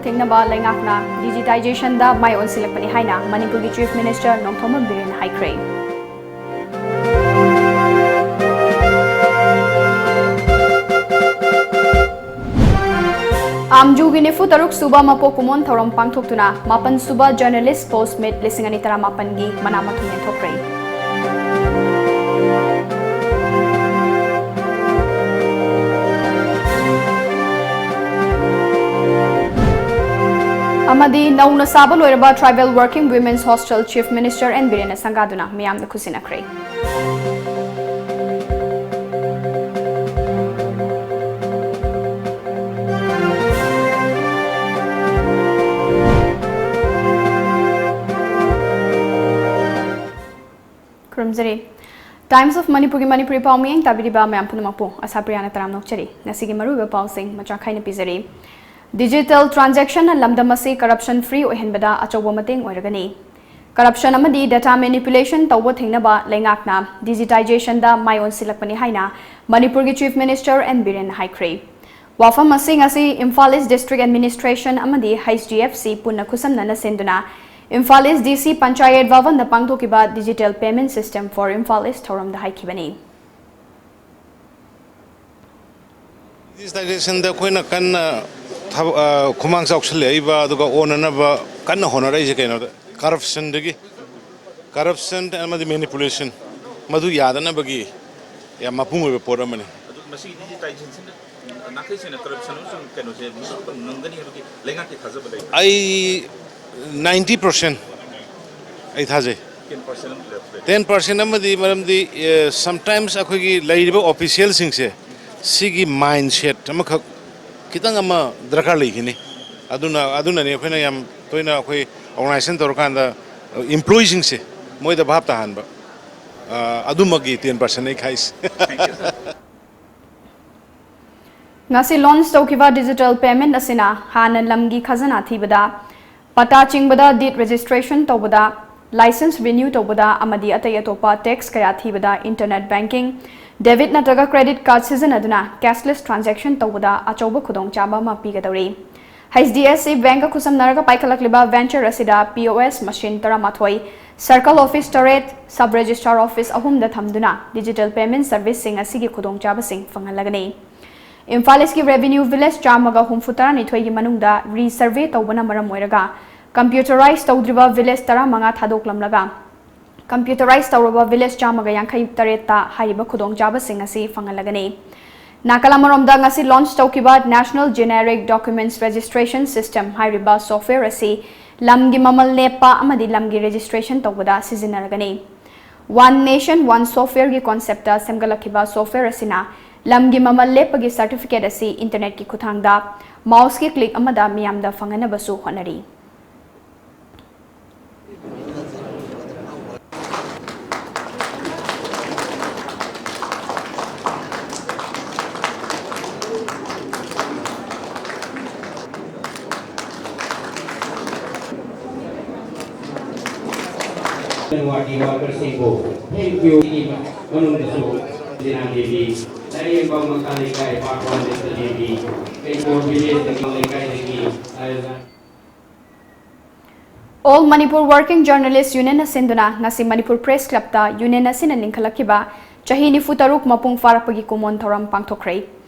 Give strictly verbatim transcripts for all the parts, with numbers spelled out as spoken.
ꯊꯦꯡꯅꯕ ꯂꯩꯉꯥꯛꯅ ꯗꯤꯖꯤꯇꯥꯏꯖꯦꯁꯟꯗ ꯃꯥꯏ ꯑꯣꯟꯁꯤꯜꯂꯛꯄꯅꯤ ꯍꯥꯏꯅ ꯃꯅꯤꯄꯨꯔꯒꯤ ꯆꯤꯐ ꯃꯤꯅꯤꯁꯇꯔ ꯅꯣꯡꯊꯣꯝꯕꯝ ꯕꯤꯔꯦꯟꯅ ꯍꯥꯏꯈ꯭ꯔꯦ꯫ ꯑꯥꯝꯖꯨꯒꯤ ꯅꯤꯐꯨ ꯇꯔꯨꯛ ꯁꯨꯕ ꯃꯄꯣꯛ ꯀꯨꯝꯑꯣꯟ ꯊꯧꯔꯝ ꯄꯥꯡꯊꯣꯛꯇꯨꯅ ꯃꯥꯄꯟ ꯁꯨꯕ ꯖꯔꯅꯦꯂꯤꯁ ꯄꯣꯁ ꯃꯤꯠ ꯂꯤꯁꯤꯡ ꯑꯅꯤ ꯇꯔꯥꯃꯥꯄꯟꯒꯤ ꯃꯅꯥ ꯃꯊꯨꯝ ꯌꯦꯟꯊꯣꯛꯈ꯭ꯔꯦ꯫ ꯑꯃꯗꯤ ꯅꯧꯅ ꯁꯥꯕ ꯂꯣꯏꯔꯕ Tribal Working Women's Hostel Chief Minister N ꯕꯤꯔꯦꯟꯅ ꯁꯪꯒꯥꯗꯨꯅ ꯃꯤꯌꯥꯝꯗ ꯈꯨꯠꯁꯤꯟꯅꯈ꯭ꯔꯦ꯫ ꯈꯨꯔꯨꯝꯖꯔꯤ꯫ Times of Manipurꯒꯤ ꯃꯅꯤꯄꯨꯔꯤ ꯄꯥꯎ ꯃꯤꯠꯌꯦꯡ ꯇꯥꯕꯤꯔꯤꯕ ꯃꯌꯥꯝ ꯄꯨꯝꯅꯃꯛꯄꯨ ꯑꯁꯥꯄ꯭ꯔꯤꯌꯥꯅ ꯇꯔꯥꯝꯅ ꯑꯣꯛꯆꯔꯤ꯫ ꯉꯁꯤꯒꯤ ꯃꯔꯨꯑꯣꯏꯕ ꯄꯥꯎꯁꯤꯡ ꯃꯆꯥ ꯈꯥꯏꯅ ꯄꯤꯖꯔꯤ꯫ Digital transactionꯅ ꯂꯝꯗꯝ ꯑꯁꯤ corruption free ꯑꯣꯏꯍꯟꯕꯗ ꯑꯆꯧꯕ ꯃꯇꯦꯡ ꯑꯣꯏꯔꯒꯅꯤ꯫ Corruption ꯑꯃꯗꯤ data manipulation ꯇꯧꯕ ꯊꯤꯡꯅꯕ ꯂꯩꯉꯥꯛꯅ ꯗꯤꯖꯤꯇꯥꯏꯖꯦꯁꯟꯗ ꯃꯥꯏ ꯑꯣꯟꯁꯤꯜꯂꯛꯄꯅꯤ ꯍꯥꯏꯅ ꯃꯅꯤꯄꯨꯔꯒꯤ ꯆꯤꯐ ꯃꯤꯅꯤꯁꯇꯔ ꯑꯦꯟ ꯕꯤꯔꯦꯟꯅ ꯍꯥꯏꯈ꯭ꯔꯦ꯫ ꯋꯥꯐꯝ ꯑꯁꯤ ꯉꯁꯤ ꯏꯝꯐꯥꯜ ꯏꯁ ꯗꯤꯁꯇ꯭ꯔꯤꯛ ꯑꯦꯗꯃꯤꯅꯤꯁꯇ꯭ꯔꯦꯁꯟ ꯑꯃꯗꯤ ꯍꯩꯆ ꯗꯤ ꯑꯦꯐ ꯁꯤ ꯄꯨꯟꯅ ꯈꯨꯠꯁꯝꯅꯅ ꯁꯤꯟꯗꯨꯅ ꯏꯝꯐꯥꯜ ꯏꯁ ꯗꯤ ꯁꯤ ꯄꯟꯆꯥꯌꯠ ꯚꯕꯟꯗ ꯄꯥꯡꯊꯣꯛꯈꯤꯕ Digital Payment System for Imphal East ꯊꯧꯔꯝꯗ ꯍꯥꯏꯈꯤꯕꯅꯤ꯫ ꯗꯤꯖꯤꯇꯥꯏꯖꯦꯁꯟꯗ ꯑꯩꯈꯣꯏꯅ ꯀꯟꯅ ꯊꯕ-, ꯑ, ꯈꯨꯃꯥꯡ ꯆꯥꯎꯁꯜꯂꯛꯏꯕ, ꯑꯗꯨꯒ ꯑꯣꯟꯅꯅꯕ ꯀꯟꯅ ꯍꯣꯠꯅꯔꯛꯏꯁꯦ ꯀꯩꯅꯣꯗ, ꯀꯔꯞꯁꯟꯗꯒꯤ, ꯀꯔꯞꯁꯟ ꯑꯃꯗꯤ ꯃꯦꯅꯤꯄꯨꯂꯦꯁꯟ, ꯃꯗꯨ ꯌꯥꯗꯅꯕꯒꯤ ꯌꯥꯝ ꯃꯄꯨꯡ ꯑꯣꯏꯕ ꯄꯣꯠ ꯑꯃꯅꯤ꯫ ꯑꯗꯨ ꯃꯁꯤꯒꯤ ꯗꯤꯖꯤꯇꯥꯏꯖꯦꯁꯟꯗ ꯅꯥꯈꯩ ꯁꯦꯡꯅ ꯀꯔꯞꯁꯟ ꯑꯃꯁꯨꯡ ꯀꯩꯅꯣꯁꯦ ꯃꯨꯊꯠꯄ ꯉꯝꯒꯅꯤ ꯍꯥꯏꯕꯒꯤ ꯂꯩꯉꯥꯛꯀꯤ ꯊꯥꯖꯕ ꯂꯩꯕ꯭ꯔꯥ? ꯑꯩ ꯅꯥꯏꯟꯇꯤ ꯄꯥꯔꯁꯦꯟ ꯑꯩ ꯊꯥꯖꯩ꯫ ꯇꯦꯟ ꯄꯥꯔꯁꯦꯟ ꯑꯃꯗꯤ ꯂꯦꯞꯈ꯭ꯔꯦ꯫ ꯇꯦꯟ ꯄꯥꯔꯁꯦꯟ ꯑꯃꯗꯤ ꯃꯔꯝꯗꯤ, ꯑꯦ, ꯁꯝꯇꯥꯏꯝꯁ ꯑꯩꯈꯣꯏꯒꯤ ꯂꯩꯔꯤꯕ ꯑꯣꯐꯤꯁꯤꯌꯦꯜꯁꯤꯡꯁꯦ ꯁꯤꯒꯤ ꯃꯥꯏꯟꯁꯦꯠ ꯑꯃꯈꯛ ꯈꯤꯇꯪ ꯑꯃ ꯗꯔꯀꯥꯔ ꯂꯩꯈꯤꯅꯤ꯫ ꯑꯗꯨꯅ, ꯑꯗꯨꯅꯅꯤ ꯑꯩꯈꯣꯏꯅ ꯌꯥꯝ ꯇꯣꯏꯅ ꯑꯩꯈꯣꯏ ꯑꯣꯔꯒꯅꯥꯏꯖꯦꯁꯟ ꯇꯧꯔꯀꯥꯟꯗ ꯏꯝꯄ꯭ꯂꯣꯌꯤꯁꯤꯡꯁꯦ ꯃꯣꯏꯗ ꯚꯥꯞ ꯇꯥꯍꯟꯕ, ꯑ, ꯑꯗꯨꯃꯛꯀꯤ ꯇꯦꯟ ꯄꯥꯔꯁꯦꯟ ꯑꯩ ꯈꯥꯏꯁꯦ꯫ ꯉꯁꯤ ꯂꯣꯟꯆ ꯇꯧꯈꯤꯕ ꯗꯤꯖꯤꯇꯦꯜ ꯄꯦꯃꯦꯟꯠ ꯑꯁꯤꯅ ꯍꯥꯟꯅ ꯂꯝꯒꯤ ꯈꯖꯅꯥ ꯊꯤꯕꯗ, ꯄꯇꯥ ꯆꯤꯡꯕꯗ, ꯗꯤꯗ ꯔꯦꯖꯤꯁꯇ꯭ꯔꯦꯁꯟ ꯇꯧꯕꯗ, ꯂꯥꯏꯁꯦꯟꯁ ꯔꯤꯅ꯭ꯌꯨ ꯇꯧꯕꯗ ꯑꯃꯗꯤ ꯑꯇꯩ ꯑꯇꯣꯞꯄ ꯇꯦꯛꯁ ꯀꯌꯥ ꯊꯤꯕꯗ, ꯏꯟꯇꯔꯅꯦꯠ ꯕꯦꯡꯀꯤꯡ, ꯗꯦꯕꯤꯠ ꯅꯠꯇ꯭ꯔꯒ ꯀ꯭ꯔꯦꯗꯤꯠ ꯀꯥꯔꯗ ꯁꯤꯖꯤꯟꯅꯗꯨꯅ ꯀꯦꯁꯂꯦꯁ ꯇ꯭ꯔꯥꯟꯖꯦꯛꯁꯟ ꯇꯧꯕꯗ ꯑꯆꯧꯕ ꯈꯨꯗꯣꯡꯆꯥꯕ ꯑꯃ ꯄꯤꯒꯗꯧꯔꯤ꯫ H D F C ꯕꯦꯡꯛꯀ ꯈꯨꯠꯁꯝꯅꯔꯒ ꯄꯥꯏꯈꯠꯂꯛꯂꯤꯕ venture ꯑꯁꯤꯗ P O S machine ꯇꯔꯥꯃꯥꯊꯣꯏ, circle office ꯇꯔꯦꯠ, sub registrar office ꯑꯍꯨꯝꯗ ꯊꯝꯗꯨꯅ digital payment serviceꯁꯤꯡ ꯑꯁꯤꯒꯤ ꯈꯨꯗꯣꯡꯆꯥꯕꯁꯤꯡ ꯐꯪꯍꯜꯂꯒꯅꯤ꯫ ꯏꯝꯐꯥꯜ ꯏꯁꯀꯤ revenue village ꯆꯥꯝꯃꯒ ꯍꯨꯝꯐꯨ ꯇꯔꯥꯅꯤꯊꯣꯏꯒꯤ ꯃꯅꯨꯡꯗ resurvey ꯇꯧꯕꯅ ꯃꯔꯝ ꯑꯣꯏꯔꯒ computerize ꯇꯧꯗ꯭ꯔꯤꯕ village ꯇꯔꯥꯃꯉꯥ ꯊꯥꯗꯣꯛꯂꯝꯂꯒ computerize ꯇꯧꯔꯕ village ꯆꯥꯝꯃꯒ ꯌꯥꯡꯈꯩ ꯇꯔꯦꯠꯇ ꯍꯥꯏꯔꯤꯕ ꯈꯨꯗꯣꯡꯆꯥꯕꯁꯤꯡ ꯑꯁꯤ ꯐꯪꯍꯜꯂꯒꯅꯤ꯫ ꯅꯥꯀꯜ ꯑꯃꯔꯣꯝꯗ ꯉꯁꯤ launch ꯇꯧꯈꯤꯕ National Generic Documents Registration System ꯍꯥꯏꯔꯤꯕ software ꯑꯁꯤ ꯂꯝꯒꯤ ꯃꯃꯜ ꯂꯦꯞꯄ ꯑꯃꯗꯤ ꯂꯝꯒꯤ registration ꯇꯧꯕꯗ ꯁꯤꯖꯤꯟꯅꯔꯒꯅꯤ꯫ One Nation One Softwareꯒꯤ conceptꯇ ꯁꯦꯝꯒꯠꯂꯛꯈꯤꯕ software ꯑꯁꯤꯅ ꯂꯝꯒꯤ ꯃꯃꯜ ꯂꯦꯞꯄꯒꯤ certificate ꯑꯁꯤ internetꯀꯤ ꯈꯨꯠꯊꯥꯡꯗ mouseꯀꯤ click ꯑꯃꯗ ꯃꯤꯌꯥꯝꯗ ꯐꯪꯍꯟꯅꯕꯁꯨ ꯍꯣꯠꯅꯔꯤ꯫ ꯑꯪꯒꯟꯋꯥꯗꯤ ꯋꯥꯔꯀꯔꯁꯤꯡꯕꯨ thank you ꯒꯤ ꯃꯅꯨꯡꯗꯁꯨ ꯖꯤꯅꯥ ꯗꯦꯕꯤ, ꯂꯥꯏꯔꯦꯝꯕꯝ ꯃꯈꯥ ꯂꯩꯀꯥꯏ, part one ꯗꯒꯤ ꯗꯦꯕꯤ, ꯀꯩꯀꯣꯜ village ꯗꯒꯤ ꯂꯩꯀꯥꯏꯗꯒꯤ I L R All Manipur Working Journalist Unionꯅ ꯁꯤꯟꯗꯨꯅ ꯉꯁꯤ ꯃꯅꯤꯄꯨꯔ Press Clubꯇ union ꯑꯁꯤꯅ ꯂꯤꯡꯈꯠꯂꯛꯈꯤꯕ ꯆꯍꯤ ꯅꯤꯐꯨ ꯇꯔꯨꯛ ꯃꯄꯨꯡ ꯐꯥꯔꯛꯄꯒꯤ ꯀꯨꯝꯑꯣꯟ ꯊꯧꯔꯝ ꯄꯥꯡꯊꯣꯛꯈ꯭ꯔꯦ꯫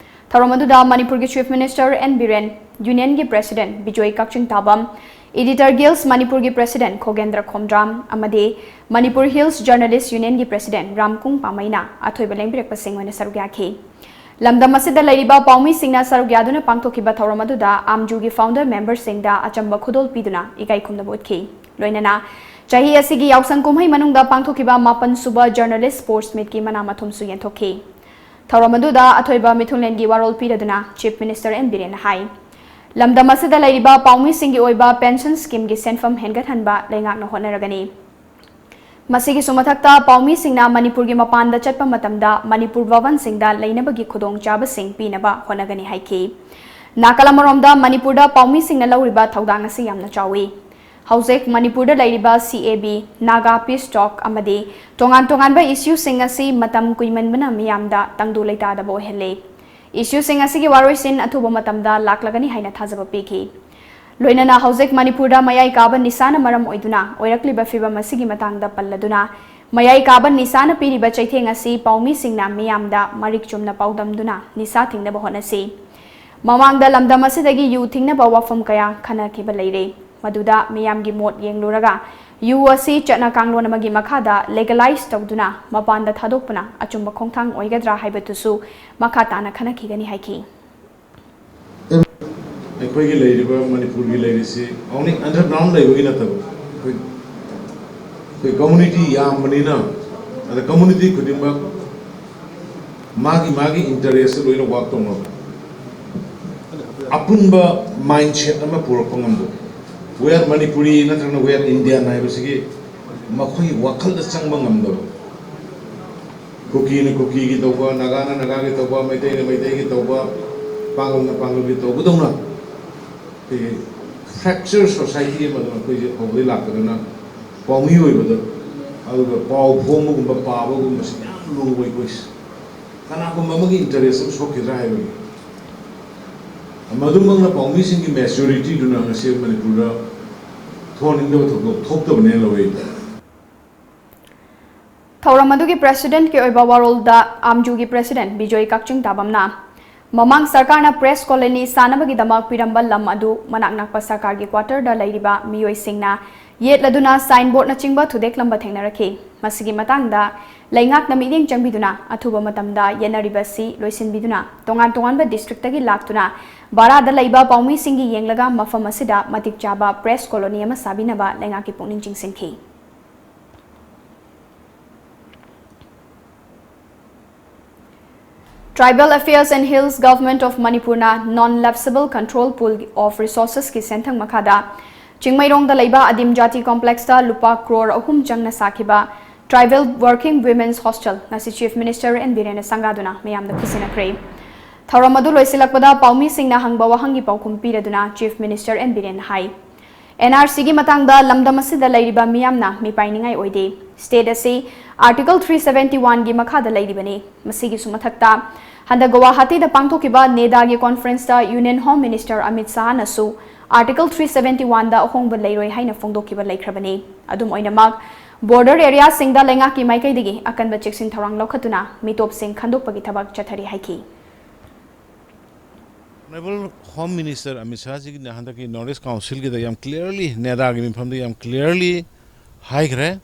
ꯊꯧꯔꯝ ꯑꯗꯨꯗ ꯃꯅꯤꯄꯨꯔꯒꯤ Chief Minister N Biren, unionꯒꯤ President Bijoy ꯀꯛꯆꯤꯡ ꯇꯥꯕꯝ, Editor Guilds ꯃꯅꯤꯄꯨꯔꯒꯤ President ꯈꯣꯒꯦꯟꯗ꯭ꯔ ꯈꯣꯝꯗ꯭ꯔꯥꯝ ꯑꯃꯗꯤ Manipur Hills Journalist Unionꯒꯤ President ꯔꯥꯝꯀꯨꯡ ꯄꯥꯃꯩꯅ ꯑꯊꯣꯏꯕ ꯂꯦꯡꯕꯤꯔꯛꯄꯁꯤꯡ ꯑꯣꯏꯅ ꯁꯔꯨꯛ ꯌꯥꯈꯤ꯫ ꯂꯝꯗꯝ ꯑꯁꯤꯗ ꯂꯩꯔꯤꯕ ꯄꯥꯎꯃꯤꯁꯤꯡꯅ ꯁꯔꯨꯛ ꯌꯥꯗꯨꯅ ꯄꯥꯡꯊꯣꯛꯈꯤꯕ ꯊꯧꯔꯝ ꯑꯗꯨꯗ ꯑꯥꯝꯖꯨꯒꯤ founder memberꯁꯤꯡꯗ ꯑꯆꯝꯕ ꯈꯨꯗꯣꯜ ꯄꯤꯗꯨꯅ ꯏꯀꯥꯏ ꯈꯨꯝꯅꯕ ꯎꯠꯈꯤ꯫ ꯂꯣꯏꯅꯅ ꯆꯍꯤ ꯑꯁꯤꯒꯤ ꯌꯥꯎꯁꯪ ꯀꯨꯝꯍꯩ ꯃꯅꯨꯡꯗ ꯄꯥꯡꯊꯣꯛꯈꯤꯕ ꯃꯥꯄꯟ ꯁꯨꯕ Journalist Sports Meetꯀꯤ ꯃꯅꯥ ꯃꯊꯨꯝꯁꯨ ꯌꯦꯟꯊꯣꯛꯈꯤ꯫ ꯊꯧꯔꯝ ꯑꯗꯨꯗ ꯑꯊꯣꯏꯕ ꯃꯤꯊꯨꯡꯂꯦꯟꯒꯤ ꯋꯥꯔꯣꯜ ꯄꯤꯔꯗꯨꯅ Chief Minister N ꯕꯤꯔꯦꯟꯅ ꯍꯥꯏ, ꯂꯝꯗꯝ ꯑꯁꯤꯗ ꯂꯩꯔꯤꯕ ꯄꯥꯎꯃꯤꯁꯤꯡꯒꯤ ꯑꯣꯏꯕ pension schemeꯒꯤ ꯁꯦꯟꯐꯝ ꯍꯦꯟꯒꯠꯍꯟꯕ ꯂꯩꯉꯥꯛꯅ ꯍꯣꯠꯅꯔꯒꯅꯤ꯫ ꯃꯁꯤꯒꯤꯁꯨ ꯃꯊꯛꯇ ꯄꯥꯎꯃꯤꯁꯤꯡꯅ ꯃꯅꯤꯄꯨꯔꯒꯤ ꯃꯄꯥꯟꯗ ꯆꯠꯄ ꯃꯇꯝꯗ ꯃꯅꯤꯄꯨꯔ ꯚꯕꯟꯁꯤꯡꯗ ꯂꯩꯅꯕꯒꯤ ꯈꯨꯗꯣꯡꯆꯥꯕꯁꯤꯡ ꯄꯤꯅꯕ ꯍꯣꯠꯅꯒꯅꯤ ꯍꯥꯏꯈꯤ꯫ ꯅꯥꯀꯜ ꯑꯃꯔꯣꯝꯗ ꯃꯅꯤꯄꯨꯔꯗ ꯄꯥꯎꯃꯤꯁꯤꯡꯅ ꯂꯧꯔꯤꯕ ꯊꯧꯗꯥꯡ ꯑꯁꯤ ꯌꯥꯝꯅ ꯆꯥꯎꯏ꯫ ꯍꯧꯖꯤꯛ ꯃꯅꯤꯄꯨꯔꯗ ꯂꯩꯔꯤꯕ C A B, Naga Peace Talk ꯑꯃꯗꯤ ꯇꯣꯉꯥꯟ ꯇꯣꯉꯥꯟꯕ issueꯁꯤꯡ ꯑꯁꯤ ꯃꯇꯝ ꯀꯨꯏꯃꯟꯕꯅ ꯃꯤꯌꯥꯝꯗ ꯇꯪꯗꯨ ꯂꯩꯇꯥꯗꯕ ꯑꯣꯏꯍꯜꯂꯦ꯫ Issueꯁꯤꯡ ꯑꯁꯤꯒꯤ ꯋꯥꯔꯣꯏꯁꯤꯟ ꯑꯊꯨꯕ ꯃꯇꯝꯗ ꯂꯥꯛꯂꯒꯅꯤ ꯍꯥꯏꯅ ꯊꯥꯖꯕ ꯄꯤꯈꯤ꯫ ꯂꯣꯏꯅꯅ ꯍꯧꯖꯤꯛ ꯃꯅꯤꯄꯨꯔꯗ ꯃꯌꯥꯏ ꯀꯥꯕ ꯅꯤꯁꯥꯅ ꯃꯔꯝ ꯑꯣꯏꯗꯨꯅ ꯑꯣꯏꯔꯛꯂꯤꯕ ꯐꯤꯚꯝ ꯑꯁꯤꯒꯤ ꯃꯇꯥꯡꯗ ꯄꯜꯂꯗꯨꯅ, ꯃꯌꯥꯏ ꯀꯥꯕ ꯅꯤꯁꯥꯅ ꯄꯤꯔꯤꯕ ꯆꯩꯊꯦꯡ ꯑꯁꯤ ꯄꯥꯎꯃꯤꯁꯤꯡꯅ ꯃꯤꯌꯥꯝꯗ ꯃꯔꯤꯛ ꯆꯨꯝꯅ ꯄꯥꯎꯗꯝꯗꯨꯅ ꯅꯤꯁꯥ ꯊꯤꯡꯅꯕ ꯍꯣꯠꯅꯁꯤ꯫ ꯃꯃꯥꯡꯗ ꯂꯝꯗꯝ ꯑꯁꯤꯗꯒꯤ ꯌꯨ ꯊꯤꯡꯅꯕ ꯋꯥꯐꯝ ꯀꯌꯥ ꯈꯟꯅꯈꯤꯕ ꯂꯩꯔꯦ꯫ ꯃꯗꯨꯗ ꯃꯤꯌꯥꯝꯒꯤ ꯃꯣꯠ ꯌꯦꯡꯂꯨꯔꯒ, ꯌꯨ ꯑꯁꯤ ꯆꯠꯅ ꯀꯥꯡꯂꯣꯟ ꯑꯃꯒꯤ ꯃꯈꯥꯗ legalize ꯇꯧꯗꯨꯅ ꯃꯄꯥꯟꯗ ꯊꯥꯗꯣꯛꯄꯅ ꯑꯆꯨꯝꯕ ꯈꯣꯡꯊꯥꯡ ꯑꯣꯏꯒꯗ꯭ꯔꯥ ꯍꯥꯏꯕꯗꯨꯁꯨ ꯃꯈꯥ ꯇꯥꯅ ꯈꯟꯅꯈꯤꯒꯅꯤ ꯍꯥꯏꯈꯤ꯫ ꯑꯩꯈꯣꯏꯒꯤ ꯂꯩꯔꯤꯕ ꯃꯅꯤꯄꯨꯔꯒꯤ ꯂꯩꯔꯤꯁꯤ only underground ꯂꯩꯕꯒꯤ ꯅꯠꯇꯕ, ꯑꯩꯈꯣꯏ ꯑꯩꯈꯣꯏ community ꯌꯥꯝꯕꯅꯤꯅ, ꯑꯗ community ꯈꯨꯗꯤꯡꯃꯛ ꯃꯥꯒꯤ ꯃꯥꯒꯤ interest ꯂꯣꯏꯅ work ꯇꯧꯅꯕ, ꯑꯄꯨꯟꯕ mindset ꯑꯃ ꯄꯨꯔꯛꯄ ꯉꯝꯕ, we are Manipuri ꯅꯠꯇ꯭ꯔꯒꯅ we are Indian ꯍꯥꯏꯕꯁꯤꯒꯤ ꯃꯈꯣꯏꯒꯤ ꯋꯥꯈꯜꯗ ꯆꯪꯕ ꯉꯝꯗꯕ, ꯀꯨꯀꯤꯅ ꯀꯨꯀꯤꯒꯤ ꯇꯧꯕ, ꯅꯥꯒꯥꯅ ꯅꯥꯒꯥꯒꯤ ꯇꯧꯕ, ꯃꯩꯇꯩꯅ ꯃꯩꯇꯩꯒꯤ ꯇꯧꯕ, ꯄꯥꯡꯒꯜꯅ ꯄꯥꯡꯒꯜꯒꯤ ꯇꯧꯕꯗꯧꯅ ꯑꯩꯈꯣꯏꯒꯤ fracture society ꯑꯃꯗ ꯑꯩꯈꯣꯏꯁꯦ ꯍꯧꯕꯗꯩ ꯂꯥꯛꯄꯗꯨꯅ ꯄꯥꯎꯃꯤ ꯑꯣꯏꯕꯗ, ꯑꯗꯨꯒ ꯄꯥꯎ ꯐꯣꯡꯕꯒꯨꯝꯕ ꯄꯥꯕꯒꯨꯝꯕꯁꯤ ꯌꯥꯝ ꯂꯨꯕ ꯑꯩꯈꯣꯏꯁꯦ꯫ ꯀꯅꯥꯒꯨꯝꯕ ꯑꯃꯒꯤ interest ꯑꯃ ꯁꯣꯛꯈꯤꯗ꯭ꯔꯥ ꯍꯥꯏꯕꯒꯤ꯫ ꯃꯗꯨꯃꯛꯅ ꯄꯥꯎꯃꯤꯁꯤꯡꯒꯤ maturityꯗꯨꯅ ꯉꯁꯤ ꯃꯅꯤꯄꯨꯔꯗ ꯊꯣꯛꯍꯟꯅꯤꯡꯗꯕ ꯊꯧꯗꯣꯛ ꯊꯣꯛꯇꯕꯅꯦꯅ ꯂꯧꯋꯤ꯫ ꯊꯧꯔꯝ ꯑꯗꯨꯒꯤ presidentꯀꯤ ꯑꯣꯏꯕ ꯋꯥꯔꯣꯜꯗ ꯑꯥꯝꯖꯨꯒꯤ president ꯕꯤꯖꯣꯏ ꯀꯛꯆꯤꯡ ꯇꯥꯕꯝꯅ ꯃꯃꯥꯡ ꯁꯔꯀꯥꯔꯅ press colony ꯁꯥꯅꯕꯒꯤꯗꯃꯛ ꯄꯤꯔꯝꯕ ꯂꯝ ꯑꯗꯨ ꯃꯅꯥꯛ ꯅꯛꯄ ꯁꯔꯀꯥꯔꯒꯤ quarterꯗ ꯂꯩꯔꯤꯕ ꯃꯤꯑꯣꯏꯁꯤꯡꯅ ꯌꯦꯠꯂꯗꯨꯅ signboardꯅꯆꯤꯡꯕ ꯊꯨꯗꯦꯛꯂꯝꯕ ꯊꯦꯡꯅꯔꯛꯈꯤ꯫ ꯃꯁꯤꯒꯤ ꯃꯇꯥꯡꯗ ꯂꯩꯉꯥꯛꯅ ꯃꯤꯠꯌꯦꯡ ꯆꯪꯕꯤꯗꯨꯅ ꯑꯊꯨꯕ ꯃꯇꯝꯗ ꯌꯦꯠꯅꯔꯤꯕꯁꯤ ꯂꯣꯏꯁꯤꯟꯕꯤꯗꯨꯅ ꯇꯣꯉꯥꯟ ꯇꯣꯉꯥꯟꯕ districtꯇꯒꯤ ꯂꯥꯛꯇꯨꯅ ꯚꯥꯔꯥꯗ ꯂꯩꯕ ꯄꯥꯎꯃꯤꯁꯤꯡꯒꯤ ꯌꯦꯡꯂꯒ ꯃꯐꯝ ꯑꯁꯤꯗ ꯃꯇꯤꯛ ꯆꯥꯕ press colony ꯑꯃ ꯁꯥꯕꯤꯅꯕ ꯂꯩꯉꯥꯛꯀꯤ ꯄꯨꯛꯅꯤꯡ ꯆꯤꯡꯁꯤꯟꯈꯤ꯫ Tribal Affairs and Hills Government of Manipurꯅ Non-Lapsable Control Pool of Resourcesꯀꯤ ꯁꯦꯟꯊꯪ ꯃꯈꯥꯗ ꯆꯤꯡꯃꯩꯔꯣꯡꯗ ꯂꯩꯕ ꯑꯗꯤꯝ ꯖꯥꯇꯤ complexꯇ ꯂꯨꯄꯥ ꯀ꯭ꯔꯣꯔ ꯑꯍꯨꯝ ꯆꯪꯅ ꯁꯥꯈꯤꯕ Tribal Working Women's Hostel ꯉꯁꯤ Chief Minister ꯑꯦꯟ ꯕꯤꯔꯦꯟꯅ ꯁꯪꯒꯥꯗꯨꯅ ꯃꯤꯌꯥꯝꯗ ꯈꯨꯠꯁꯤꯟꯅꯈ꯭ꯔꯦ꯫ ꯊꯧꯔꯝ ꯑꯗꯨ ꯂꯣꯏꯁꯤꯜꯂꯛꯄꯗ ꯄꯥꯎꯃꯤꯁꯤꯡꯅ ꯍꯪꯕ ꯋꯥꯍꯪꯒꯤ ꯄꯥꯎꯈꯨꯝ ꯄꯤꯔꯗꯨꯅ Chief Minister ꯑꯦꯟ ꯕꯤꯔꯦꯟꯅ ꯍꯥꯏ, NRCꯒꯤ ꯃꯇꯥꯡꯗ ꯂꯝꯗꯝ ꯑꯁꯤꯗ ꯂꯩꯔꯤꯕ ꯃꯤꯌꯥꯝꯅ ꯃꯤꯄꯥꯏꯅꯤꯡꯉꯥꯏ ꯑꯣꯏꯗꯦ꯫ State ꯑꯁꯤ Article three seventy oneꯒꯤ ꯃꯈꯥꯗ ꯂꯩꯔꯤꯕꯅꯤ꯫ ꯃꯁꯤꯒꯤꯁꯨ ꯃꯊꯛꯇ, ꯍꯟꯗꯛ ꯒꯨꯋꯥꯍꯥꯇꯤꯗ ꯄꯥꯡꯊꯣꯛꯈꯤꯕ NEDAꯒꯤ conferenceꯇ Union Home Minister Amit ꯁꯥꯍꯅꯁꯨ Article three seventy one ꯗ ꯑꯍꯣꯡꯕ ꯂꯩꯔꯣꯏ ꯍꯥꯏꯅ ꯐꯣꯡꯗꯣꯛꯈꯤꯕ ꯂꯩꯈ꯭ꯔꯕꯅꯤ꯫ ꯑꯗꯨꯝ ꯑꯣꯏꯅꯃꯛ, border area ꯁꯤꯡꯗ ꯂꯩꯉꯥꯛꯀꯤ ꯃꯥꯏꯀꯩꯗꯒꯤ ꯑꯀꯟꯕ ꯆꯦꯛꯁꯤꯟ ꯊꯧꯔꯥꯡ ꯂꯧꯈꯠꯇꯨꯅ ꯃꯤꯇꯣꯞꯁꯤꯡ ꯈꯟꯗꯣꯛꯄꯒꯤ ꯊꯕꯛ ꯆꯠꯊꯔꯤ ꯍꯥꯏꯈꯤ꯫ Honorable Home Minister ꯑꯃꯤꯠ ꯁꯥꯍꯖꯤꯒꯤꯅ ꯍꯟꯗꯛꯀꯤ North East Council ꯒꯤꯗ ꯌꯥꯝ clearly, ꯅꯦꯗꯥꯒꯤ ꯃꯤꯐꯝꯗ ꯌꯥꯝ clearly ꯍꯥꯏꯈ꯭ꯔꯦ꯫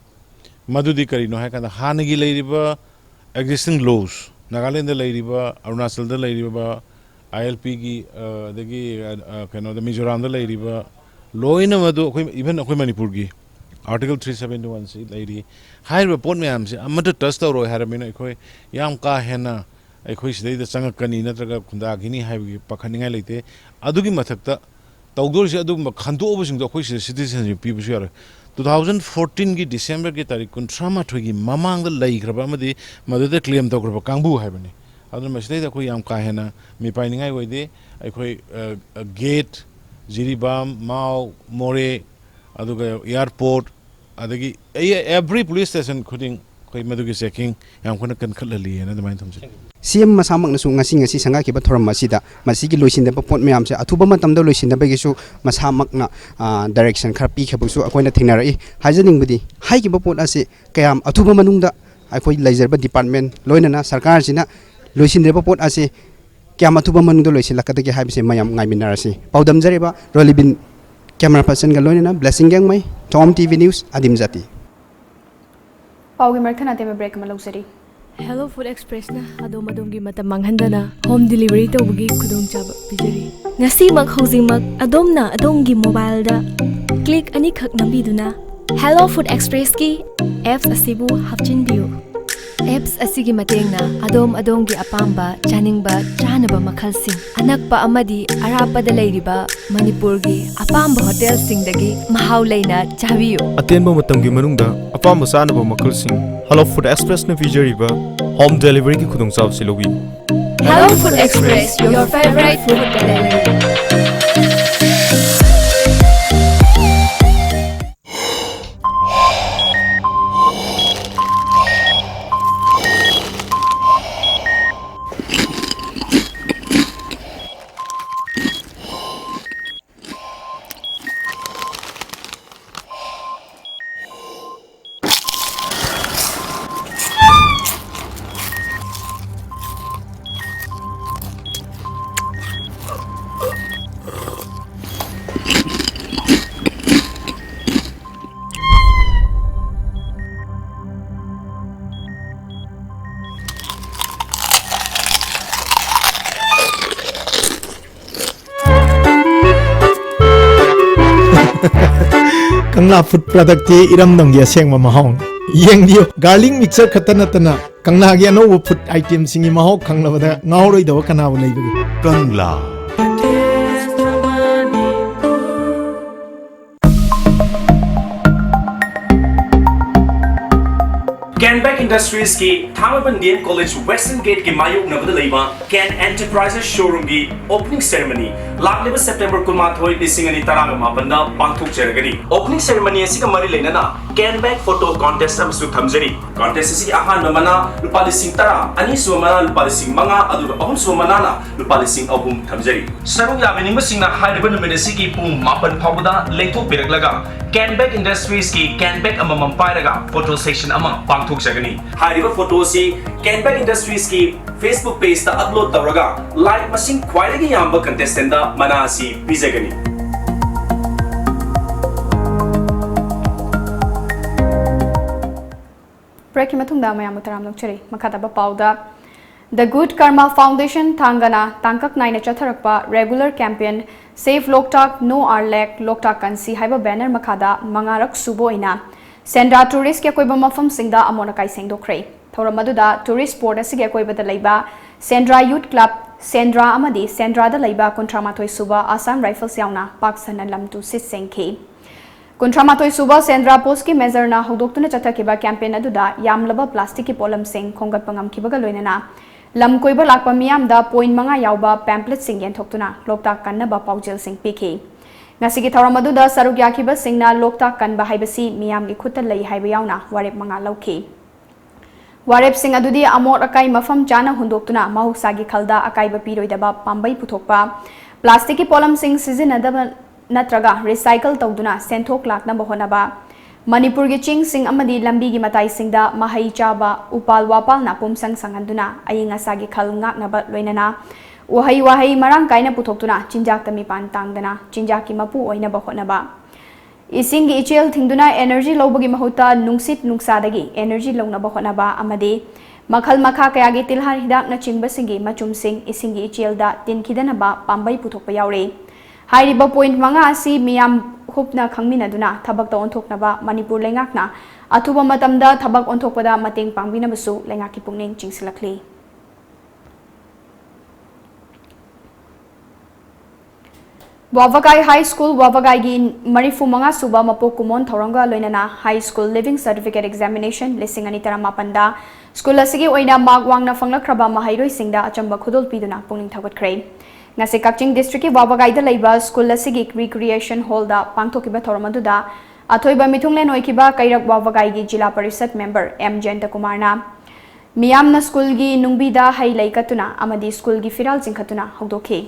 ꯃꯗꯨꯗꯤ ꯀꯔꯤꯅꯣ ꯍꯥꯏ ꯀꯥꯟꯗ, ꯍꯥꯟꯅꯒꯤ ꯂꯩꯔꯤꯕ existing laws, ꯅꯥꯒꯥꯂꯦꯟꯗ ꯂꯩꯔꯤꯕ, ꯑꯔꯨꯅꯥꯆꯜꯗ ꯂꯩꯔꯤꯕ, ILP ꯒꯤ, ꯑ, ꯑꯗꯒꯤ, ꯑ, ꯑ, ꯀꯩꯅꯣꯗ, ꯃꯤꯖꯣꯔꯥꯝꯗ ꯂꯩꯔꯤꯕ, ꯂꯣꯏꯅ ꯃꯗꯨ ꯑꯩꯈꯣꯏ, even ꯑꯩꯈꯣꯏ ꯃꯅꯤꯄꯨꯔꯒꯤ Article three seventy one ꯁꯤ ꯂꯩꯔꯤ꯫ ꯍꯥꯏꯔꯤꯕ ꯄꯣꯠ ꯃꯌꯥꯝꯁꯦ ꯑꯃꯠꯇ touch ꯇꯧꯔꯣꯏ ꯍꯥꯏꯔꯕꯅꯤꯅ, ꯑꯩꯈꯣꯏ ꯌꯥꯝ ꯀꯥ ꯍꯦꯟꯅ ꯑꯩꯈꯣꯏ ꯁꯤꯗꯩꯗ ꯆꯪꯉꯛꯀꯅꯤ ꯅꯠꯇ꯭ꯔꯒ ꯈꯨꯟꯗꯥꯈꯤꯅꯤ ꯍꯥꯏꯕꯒꯤ ꯄꯥꯈꯠꯅꯤꯡꯉꯥꯏ ꯂꯩꯇꯦ꯫ ꯑꯗꯨꯒꯤ ꯃꯊꯛꯇ ꯇꯧꯗꯣꯔꯤꯁꯦ, ꯑꯗꯨꯒꯨꯝꯕ ꯈꯟꯗꯣꯛꯑꯕꯁꯤꯡꯗꯣ ꯑꯩꯈꯣꯏ ꯁꯤꯗ citizenship ꯄꯤꯕꯁꯨ ꯌꯥꯔꯣꯏ꯫ Two thousand fourteen ꯒꯤ December ꯒꯤ ꯇꯥꯔꯤꯛ ꯀꯨꯟꯊ꯭ꯔꯥ ꯃꯥꯊꯣꯏꯒꯤ ꯃꯃꯥꯡꯗ ꯂꯩꯈ꯭ꯔꯕ ꯑꯃꯗꯤ ꯃꯗꯨꯗ claim ꯇꯧꯈ꯭ꯔꯕ ꯀꯥꯡꯕꯨ ꯍꯥꯏꯕꯅꯤ꯫ ꯑꯗꯨꯅ ꯃꯁꯤꯗꯩꯗ ꯑꯩꯈꯣꯏ ꯌꯥꯝ ꯀꯥ ꯍꯦꯟꯅ ꯃꯤꯄꯥꯏꯅꯤꯡꯉꯥꯏ ꯑꯣꯏꯗꯦ꯫ ꯑꯩꯈꯣꯏ, ꯑ, ꯑ, ꯒꯦꯠ, ꯖꯤꯔꯤꯕꯥꯝ, ꯃꯥꯎ, ꯃꯣꯔꯦ, ꯑꯗꯨꯒ airport, ꯑꯗꯒꯤ ꯑꯩ every police station ꯈꯨꯗꯤꯡ ꯑꯩꯈꯣꯏ ꯃꯗꯨꯒꯤ checking ꯌꯥꯝ ꯀꯟꯅ ꯀꯟꯈꯠꯍꯜꯂꯤꯑꯅ ꯑꯗꯨꯃꯥꯏꯅ ꯊꯝꯖꯒꯦ꯫ CM ꯃꯁꯥꯃꯛꯅꯁꯨ ꯉꯁꯤ, ꯉꯁꯤ ꯁꯪꯒꯥꯈꯤꯕ ꯊꯧꯔꯝ ꯑꯁꯤꯗ ꯃꯁꯤꯒꯤ ꯂꯣꯏꯁꯤꯟꯗꯕ ꯄꯣꯠ ꯃꯌꯥꯝꯁꯦ ꯑꯊꯨꯕ ꯃꯇꯝꯗ ꯂꯣꯏꯁꯤꯟꯅꯕꯒꯤꯁꯨ ꯃꯁꯥꯃꯛꯅ, ꯑ, direction ꯈꯔ ꯄꯤꯈꯤꯕꯁꯨ ꯑꯩꯈꯣꯏꯅ ꯊꯦꯡꯅꯔꯛꯏ꯫ ꯍꯥꯏꯖꯅꯤꯡꯕꯗꯤ, ꯍꯥꯏꯈꯤꯕ ꯄꯣꯠ ꯑꯁꯤ ꯀꯌꯥꯝ ꯑꯊꯨꯕ ꯃꯅꯨꯡꯗ ꯑꯩꯈꯣꯏ ꯂꯩꯖꯔꯤꯕ department ꯂꯣꯏꯅꯅ ꯁꯔꯀꯥꯔꯁꯤꯅ ꯂꯣꯏꯁꯤꯟꯗ꯭ꯔꯤꯕ ꯄꯣꯠ ꯑꯁꯤ ꯀꯌꯥꯝ ꯑꯊꯨꯕ ꯃꯅꯨꯡꯗ ꯂꯣꯏꯁꯤꯜꯂꯛꯀꯗꯒꯦ ꯍꯥꯏꯕꯁꯤ ꯃꯌꯥꯝ ꯉꯥꯏꯃꯤꯟꯅꯔꯁꯤ꯫ ꯄꯥꯎꯗꯝꯖꯔꯤꯕ ꯔꯣꯂꯤꯕꯤꯟ, camera personꯒ ꯂꯣꯏꯅꯅ Blessing ꯒꯦꯡꯃꯩ, Tom TV News, ꯑꯗꯤꯝ ꯖꯥꯇꯤ꯫ ꯄꯥꯎꯒꯤ ꯃꯔꯛ ꯊꯠꯅ ꯑꯇꯦꯟꯕ break ꯑꯃ ꯂꯧꯖꯔꯤ꯫ Hello Food Expressꯅ ꯑꯗꯣꯝ ꯑꯗꯣꯝꯒꯤ ꯃꯇꯝ ꯃꯥꯡꯍꯟꯗꯅ home delivery ꯇꯧꯕꯒꯤ ꯈꯨꯗꯣꯡꯆꯥꯕ ꯄꯤꯖꯔꯤ꯫ ꯉꯁꯤꯃꯛ ꯍꯧꯖꯤꯛꯃꯛ ꯑꯗꯣꯝꯅ ꯑꯗꯣꯝꯒꯤ mobileꯗ click ꯑꯅꯤꯈꯛ ꯅꯝꯕꯤꯗꯨꯅ Hello Food Expressꯀꯤ apps ꯑꯁꯤꯕꯨ ꯍꯥꯞꯆꯤꯟꯕꯤꯌꯨ꯫ Apps ꯑꯁꯤꯒꯤ ꯃꯇꯦꯡꯅ ꯑꯗꯣꯝ ꯑꯗꯣꯝꯒꯤ ꯑꯄꯥꯝꯕ ꯆꯥꯅꯤꯡꯕ ꯆꯥꯅꯕ ꯃꯈꯜꯁꯤꯡ ꯑꯅꯛꯄ ꯑꯃꯗꯤ ꯑꯔꯥꯞꯄꯗ ꯂꯩꯔꯤꯕ ꯃꯅꯤꯄꯨꯔꯒꯤ ꯑꯄꯥꯝꯕ ꯍꯣꯇꯦꯜꯁꯤꯡꯗꯒꯤ ꯃꯍꯥꯎ ꯂꯩꯅ ꯆꯥꯕꯤꯌꯨ꯫ ꯑꯇꯦꯟꯕ ꯃꯇꯝꯒꯤ ꯃꯅꯨꯡꯗ ꯑꯄꯥꯝꯕ ꯆꯥꯅꯕ ꯃꯈꯜꯁꯤꯡ Hello Food Expressꯅ ꯄꯤꯖꯔꯤꯕ home deliveryꯒꯤ ꯈꯨꯗꯣꯡꯆꯥꯕꯁꯤ ꯂꯧꯕꯤꯌꯨ꯫ Hello Food Express, your favorite food delivery. ꯀꯪꯂꯥ ꯐꯨꯗ ꯄ꯭ꯔꯗꯛꯇꯤ ꯏꯔꯝꯗꯝꯒꯤ ꯑꯁꯦꯡꯕ ꯃꯍꯥꯎꯅꯤ꯫ ꯌꯦꯡꯕꯤꯌꯨ, ꯒꯥꯔꯂꯤꯛ ꯃꯤꯛꯁꯆꯔ ꯈꯛꯇ ꯅꯠꯇꯅ ꯀꯪꯂꯥꯒꯤ ꯑꯅꯧꯕ ꯐꯨꯗ ꯑꯥꯏꯇꯦꯝꯁꯤꯡꯒꯤ ꯃꯍꯥꯎ ꯈꯪꯂꯕꯗ ꯉꯥꯎꯔꯣꯏꯗꯕ ꯀꯅꯥꯕꯨ ꯂꯩꯕꯒꯦ? ꯀꯪꯂꯥ꯫ ꯀꯦꯟꯕꯦꯛ ꯏꯟꯗꯁꯇ꯭ꯔꯤꯁꯀꯤ ꯊꯥꯡꯃꯩꯕꯟ ꯗꯤ ꯑꯦꯝ ꯀꯣꯂꯦꯖ ꯋꯦꯁꯇꯔꯟ ꯒꯦꯠꯀꯤ ꯃꯥꯌꯣꯛꯅꯕꯗ ꯂꯩꯕ ꯀꯦꯟ ꯑꯦꯟꯇꯔꯄ꯭ꯔꯥꯏꯖꯦꯁ ꯁꯣꯔꯨꯝꯒꯤ ꯑꯣꯄꯅꯤꯡ ꯁꯦꯔꯦꯃꯅꯤ ꯂꯥꯛꯂꯤꯕ ꯁꯦꯞꯇꯦꯝꯕꯔ ꯀꯨꯟꯃꯥꯊꯣꯏ, ꯂꯤꯁꯤꯡ ꯑꯅꯤ ꯇꯔꯥꯒ ꯃꯥꯄꯟꯗ ꯄꯥꯡꯊꯣꯛꯆꯔꯒꯅꯤ꯫ ꯑꯣꯄꯅꯤꯡ ꯁꯦꯔꯦꯃꯅꯤ ꯑꯁꯤꯒ ꯃꯔꯤ ꯂꯩꯅꯅ ꯀꯦꯟꯕꯦꯛ ꯐꯣꯇꯣ ꯀꯣꯟꯇꯦꯁ ꯑꯃꯁꯨ ꯊꯝꯖꯔꯤ꯫ ꯀꯣꯟꯇꯦꯁ ꯑꯁꯤꯒꯤ ꯑꯍꯥꯟꯕ ꯃꯅꯥ ꯂꯨꯄꯥ ꯂꯤꯁꯤꯡ ꯇꯔꯥ, ꯑꯅꯤꯁꯨꯕ ꯃꯅꯥ ꯂꯨꯄꯥ ꯂꯤꯁꯤꯡ ꯃꯉꯥ, ꯑꯗꯨꯒ ꯑꯍꯨꯝꯁꯨꯕ ꯃꯅꯥꯅ ꯂꯨꯄꯥ ꯂꯤꯁꯤꯡ ꯑꯍꯨꯝ ꯊꯝꯖꯔꯤ꯫ ꯁꯔꯨꯛ ꯌꯥꯕꯤꯅꯤꯡꯕꯁꯤꯡꯅ ꯍꯥꯏꯔꯤꯕ ꯅꯨꯃꯤꯠ ꯑꯁꯤꯒꯤ ꯄꯨꯡ ꯃꯥꯄꯟ ꯐꯥꯎꯕꯗ ꯂꯦꯡꯊꯣꯛꯄꯤꯔꯛꯂꯒ ꯀꯦꯟꯕꯦꯛ ꯏꯟꯗꯁꯇ꯭ꯔꯤꯁꯀꯤ ꯀꯦꯟꯕꯦꯛ ꯑꯃꯃꯝ ꯄꯥꯏꯔꯒ ꯐꯣꯇꯣ ꯁꯦꯁꯟ ꯑꯃ ꯄꯥꯡꯊꯣꯛꯆꯒꯅꯤ꯫ ꯍꯥꯏꯔꯤꯕ ꯐꯣꯇꯣ ꯑꯁꯤ ꯀꯦꯟꯕꯦꯛ ꯏꯟꯗꯁꯇ꯭ꯔꯤꯁꯀꯤ ꯐꯦꯁꯕꯨꯛ ꯄꯦꯖꯇ ꯑꯞꯂꯣꯗ ꯇꯧꯔꯒ ꯂꯥꯏꯛ ꯃꯁꯤꯡ ꯈ꯭ꯋꯥꯏꯗꯒꯤ ꯌꯥꯝꯕ ꯀꯟꯇꯦꯁꯇꯦꯟꯗ ꯃꯅꯥ ꯑꯁꯤ ꯄꯤꯖꯒꯅꯤ꯫ ꯕ꯭ꯔꯦꯛꯀꯤ ꯃꯇꯨꯡꯗ ꯃꯌꯥꯝꯕꯨ ꯇꯔꯥꯝꯅ ꯑꯣꯛꯆꯔꯤ꯫ ꯃꯈꯥ ꯇꯥꯕ ꯄꯥꯎꯗ, The Good Karma Foundation ꯊꯥꯡꯒꯅ ꯇꯥꯡꯀꯛ ꯅꯥꯏꯅ ꯆꯠꯊꯔꯛꯄ regular campaign Save Loktak, No Our Lake, Loktak ꯀꯟꯁꯤ ꯍꯥꯏꯕ ꯕꯦꯅꯔ ꯃꯈꯥꯗ ꯃꯉꯥꯔꯛ ꯁꯨꯕ ꯑꯣꯏꯅ ꯁꯦꯟꯗ꯭ꯔꯥ ꯇꯨꯔꯤꯁꯀꯤ ꯑꯀꯣꯏꯕ ꯃꯐꯝꯁꯤꯡꯗ ꯑꯃꯣꯠ ꯑꯀꯥꯏ ꯁꯦꯡꯗꯣꯛꯈ꯭ꯔꯦ꯫ ꯊꯧꯔꯝ ꯑꯗꯨꯗ ꯇꯨꯔꯤꯁ ꯁ꯭ꯄꯣꯠ ꯑꯁꯤꯒꯤ ꯑꯀꯣꯏꯕꯗ ꯂꯩꯕ ꯁꯦꯟꯗ꯭ꯔꯥ ꯌꯨꯠ ꯀ꯭ꯂꯕ, ꯁꯦꯟꯗ꯭ꯔꯥ ꯑꯃꯗꯤ ꯁꯦꯟꯗ꯭ꯔꯥꯗ ꯂꯩꯕ ꯀꯨꯟꯊ꯭ꯔꯥ ꯃꯥꯊꯣꯏ ꯁꯨꯕ ꯑꯁꯥꯝ ꯔꯥꯏꯐꯜꯁ ꯌꯥꯎꯅ ꯄꯥꯛ ꯁꯟꯅ ꯂꯝ ꯇꯨ ꯁꯤꯠ ꯁꯦꯡꯈꯤ꯫ ꯀꯨꯟꯊ꯭ꯔꯥ ꯃꯥꯊꯣꯏ ꯁꯨꯕ ꯁꯦꯟꯗ꯭ꯔꯥ ꯄꯣꯁꯀꯤ ꯃꯦꯖꯔꯅ ꯍꯧꯗꯣꯛꯇꯨꯅ ꯆꯠꯊꯈꯤꯕ ꯀꯦꯝꯄꯦꯟ ꯑꯗꯨꯗ ꯌꯥꯝꯂꯕ ꯄ꯭ꯂꯥꯁꯇꯤꯛꯀꯤ ꯄꯣꯠꯂꯝꯁꯤꯡ ꯈꯣꯝꯒꯠꯄ ꯉꯝꯈꯤꯕꯒ ꯂꯣꯏꯅꯅ ꯂꯝ ꯀꯣꯏꯕ ꯂꯥꯛꯄ ꯃꯤꯌꯥꯝꯗ ꯄꯣꯏꯟ ꯃꯉꯥ ꯌꯥꯎꯕ ꯄꯦꯝꯄ꯭ꯂꯦꯠꯁꯤꯡ ꯌꯦꯟꯊꯣꯛꯇꯨꯅ ꯂꯣꯛꯇꯥꯛ ꯀꯟꯅꯕ ꯄꯥꯎꯖꯦꯜꯁꯤꯡ ꯄꯤꯈꯤ꯫ ꯉꯁꯤꯒꯤ ꯊꯧꯔꯝ ꯑꯗꯨꯗ ꯁꯔꯨꯛ ꯌꯥꯈꯤꯕꯁꯤꯡꯅ ꯂꯣꯛꯇꯥꯛ ꯀꯟꯕ ꯍꯥꯏꯕꯁꯤ ꯃꯤꯌꯥꯝꯒꯤ ꯈꯨꯠꯇ ꯂꯩ ꯍꯥꯏꯕ ꯌꯥꯎꯅ ꯋꯥꯔꯦꯞ ꯃꯉꯥ ꯂꯧꯈꯤ꯫ ꯋꯥꯔꯦꯞꯁꯤꯡ ꯑꯗꯨꯗꯤ ꯑꯃꯣꯠ ꯑꯀꯥꯏ ꯃꯐꯝ ꯆꯥꯅ ꯍꯨꯟꯗꯣꯛꯇꯨꯅ ꯃꯍꯧꯁꯥꯒꯤ ꯈꯜꯗ ꯑꯀꯥꯏꯕ ꯄꯤꯔꯣꯏꯗꯕ ꯄꯥꯝꯕꯩ ꯄꯨꯊꯣꯛꯄ, ꯄ꯭ꯂꯥꯁꯇꯤꯛꯀꯤ ꯄꯣꯠꯂꯝꯁꯤꯡ ꯁꯤꯖꯤꯟꯅꯗꯕ ꯅꯠꯇ꯭ꯔꯒ ꯔꯤꯁꯥꯏꯀꯜ ꯇꯧꯗꯨꯅ ꯁꯦꯟꯊꯣꯛ ꯂꯥꯛꯅꯕ ꯍꯣꯠꯅꯕ, ꯃꯅꯤꯄꯨꯔꯒꯤ ꯆꯤꯡꯁꯤꯡ ꯑꯃꯗꯤ ꯂꯝꯕꯤꯒꯤ ꯃꯇꯥꯏꯁꯤꯡꯗ ꯃꯍꯩ ꯆꯥꯕ ꯎꯄꯥꯜ ꯋꯥꯄꯥꯜꯅ ꯄꯨꯝꯁꯪ ꯁꯪꯍꯟꯗꯨꯅ ꯑꯏꯪ ꯑꯁꯥꯒꯤ ꯈꯜ ꯉꯥꯛꯅꯕ ꯂꯣꯏꯅꯅ ꯎꯍꯩ ꯋꯥꯍꯩ ꯃꯔꯥꯡ ꯀꯥꯏꯅ ꯄꯨꯊꯣꯛꯇꯨꯅ ꯆꯤꯟꯖꯥꯛꯇ ꯃꯤꯄꯥꯟ ꯇꯥꯡꯗꯅ ꯆꯤꯟꯖꯥꯛꯀꯤ ꯃꯄꯨ ꯑꯣꯏꯅꯕ ꯍꯣꯠꯅꯕ, ꯏꯁꯤꯡꯒꯤ ꯏꯆꯦꯜ ꯊꯤꯡꯗꯨꯅ ꯑꯦꯅꯔꯖꯤ ꯂꯧꯕꯒꯤ ꯃꯍꯨꯠꯇ ꯅꯨꯡꯁꯤꯠ ꯅꯨꯡꯁꯥꯗꯒꯤ ꯑꯦꯅꯔꯖꯤ ꯂꯧꯅꯕ ꯍꯣꯠꯅꯕ ꯑꯃꯗꯤ ꯃꯈꯜ ꯃꯈꯥ ꯀꯌꯥꯒꯤ ꯇꯤꯜꯍꯥꯠ ꯍꯤꯗꯥꯛꯅꯆꯤꯡꯕꯁꯤꯡꯒꯤ ꯃꯆꯨꯝꯁꯤꯡ ꯏꯁꯤꯡꯒꯤ ꯏꯆꯦꯜꯗ ꯇꯤꯟꯈꯤꯗꯅꯕ ꯄꯥꯝꯕꯩ ꯄꯨꯊꯣꯛꯄ ꯌꯥꯎꯔꯤ꯫ ꯍꯥꯏꯔꯤꯕ ꯄꯣꯏꯟꯠ ꯃꯉꯥ ꯑꯁꯤ ꯃꯤꯌꯥꯝ ꯈꯨꯞꯅ ꯈꯪꯃꯤꯟꯅꯗꯨꯅ ꯊꯕꯛꯇ ꯑꯣꯟꯊꯣꯛꯅꯕ ꯃꯅꯤꯄꯨꯔ ꯂꯩꯉꯥꯛꯅ ꯑꯊꯨꯕ ꯃꯇꯝꯗ ꯊꯕꯛ ꯑꯣꯟꯊꯣꯛꯄꯗ ꯃꯇꯦꯡ ꯄꯥꯡꯕꯤꯅꯕꯁꯨ ꯂꯩꯉꯥꯛꯀꯤ ꯄꯨꯛꯅꯤꯡ ꯆꯤꯡꯁꯤꯜꯂꯛꯂꯤ꯫ ꯋꯥꯕꯒꯥꯏ ꯍꯥꯏ ꯁ꯭ꯀꯨꯜ ꯋꯥꯕꯒꯥꯏꯒꯤ ꯃꯔꯤꯐꯨ ꯃꯉꯥ ꯁꯨꯕ ꯃꯄꯣꯛ ꯀꯨꯝꯑꯣꯟ ꯊꯧꯔꯝꯒ ꯂꯣꯏꯅꯅ high school leaving certificate examination ꯂꯤꯁꯤꯡ ꯑꯅꯤ ꯇꯔꯥꯃꯥꯄꯟꯗ ꯁ꯭ꯀꯨꯜ ꯑꯁꯤꯒꯤ ꯑꯣꯏꯅ ꯃꯥꯔꯛ ꯋꯥꯡꯅ ꯐꯪꯂꯛꯈ꯭ꯔꯕ ꯃꯍꯩꯔꯣꯏꯁꯤꯡꯗ ꯑꯆꯝꯕ ꯈꯨꯗꯣꯜ ꯄꯤꯗꯨꯅ ꯄꯨꯛꯅꯤꯡ ꯊꯧꯒꯠꯈ꯭ꯔꯦ꯫ ꯉꯁꯤ ꯀꯛꯆꯤꯡ ꯗꯤꯁꯇ꯭ꯔꯤꯛꯀꯤ ꯋꯥꯕꯒꯥꯏꯗ ꯂꯩꯕ ꯁ꯭ꯀꯨꯜ ꯑꯁꯤꯒꯤ ꯔꯤꯀ꯭ꯔꯤꯌꯦꯁꯟ ꯍꯣꯜꯗ ꯄꯥꯡꯊꯣꯛꯈꯤꯕ ꯊꯧꯔꯝ ꯑꯗꯨꯗ ꯑꯊꯣꯏꯕ ꯃꯤꯊꯨꯡꯂꯦꯟ ꯑꯣꯏꯈꯤꯕ ꯀꯩꯔꯛ ꯋꯥꯕꯒꯥꯏꯒꯤ ꯖꯤꯂꯥ ꯄꯔꯤꯁꯠ ꯃꯦꯝꯕꯔ ꯑꯦꯝ ꯖꯌꯟꯇ ꯀꯨꯃꯥꯔꯅ ꯃꯤꯌꯥꯝꯅ ꯁ꯭ꯀꯨꯜꯒꯤ ꯅꯨꯡꯕꯤꯗ ꯍꯩ ꯂꯩ ꯀꯠꯇꯨꯅ ꯑꯃꯗꯤ ꯁ꯭ꯀꯨꯜꯒꯤ ꯐꯤꯔꯥꯜ ꯆꯤꯡꯈꯠꯇꯨꯅ ꯍꯧꯗꯣꯛꯈꯤ꯫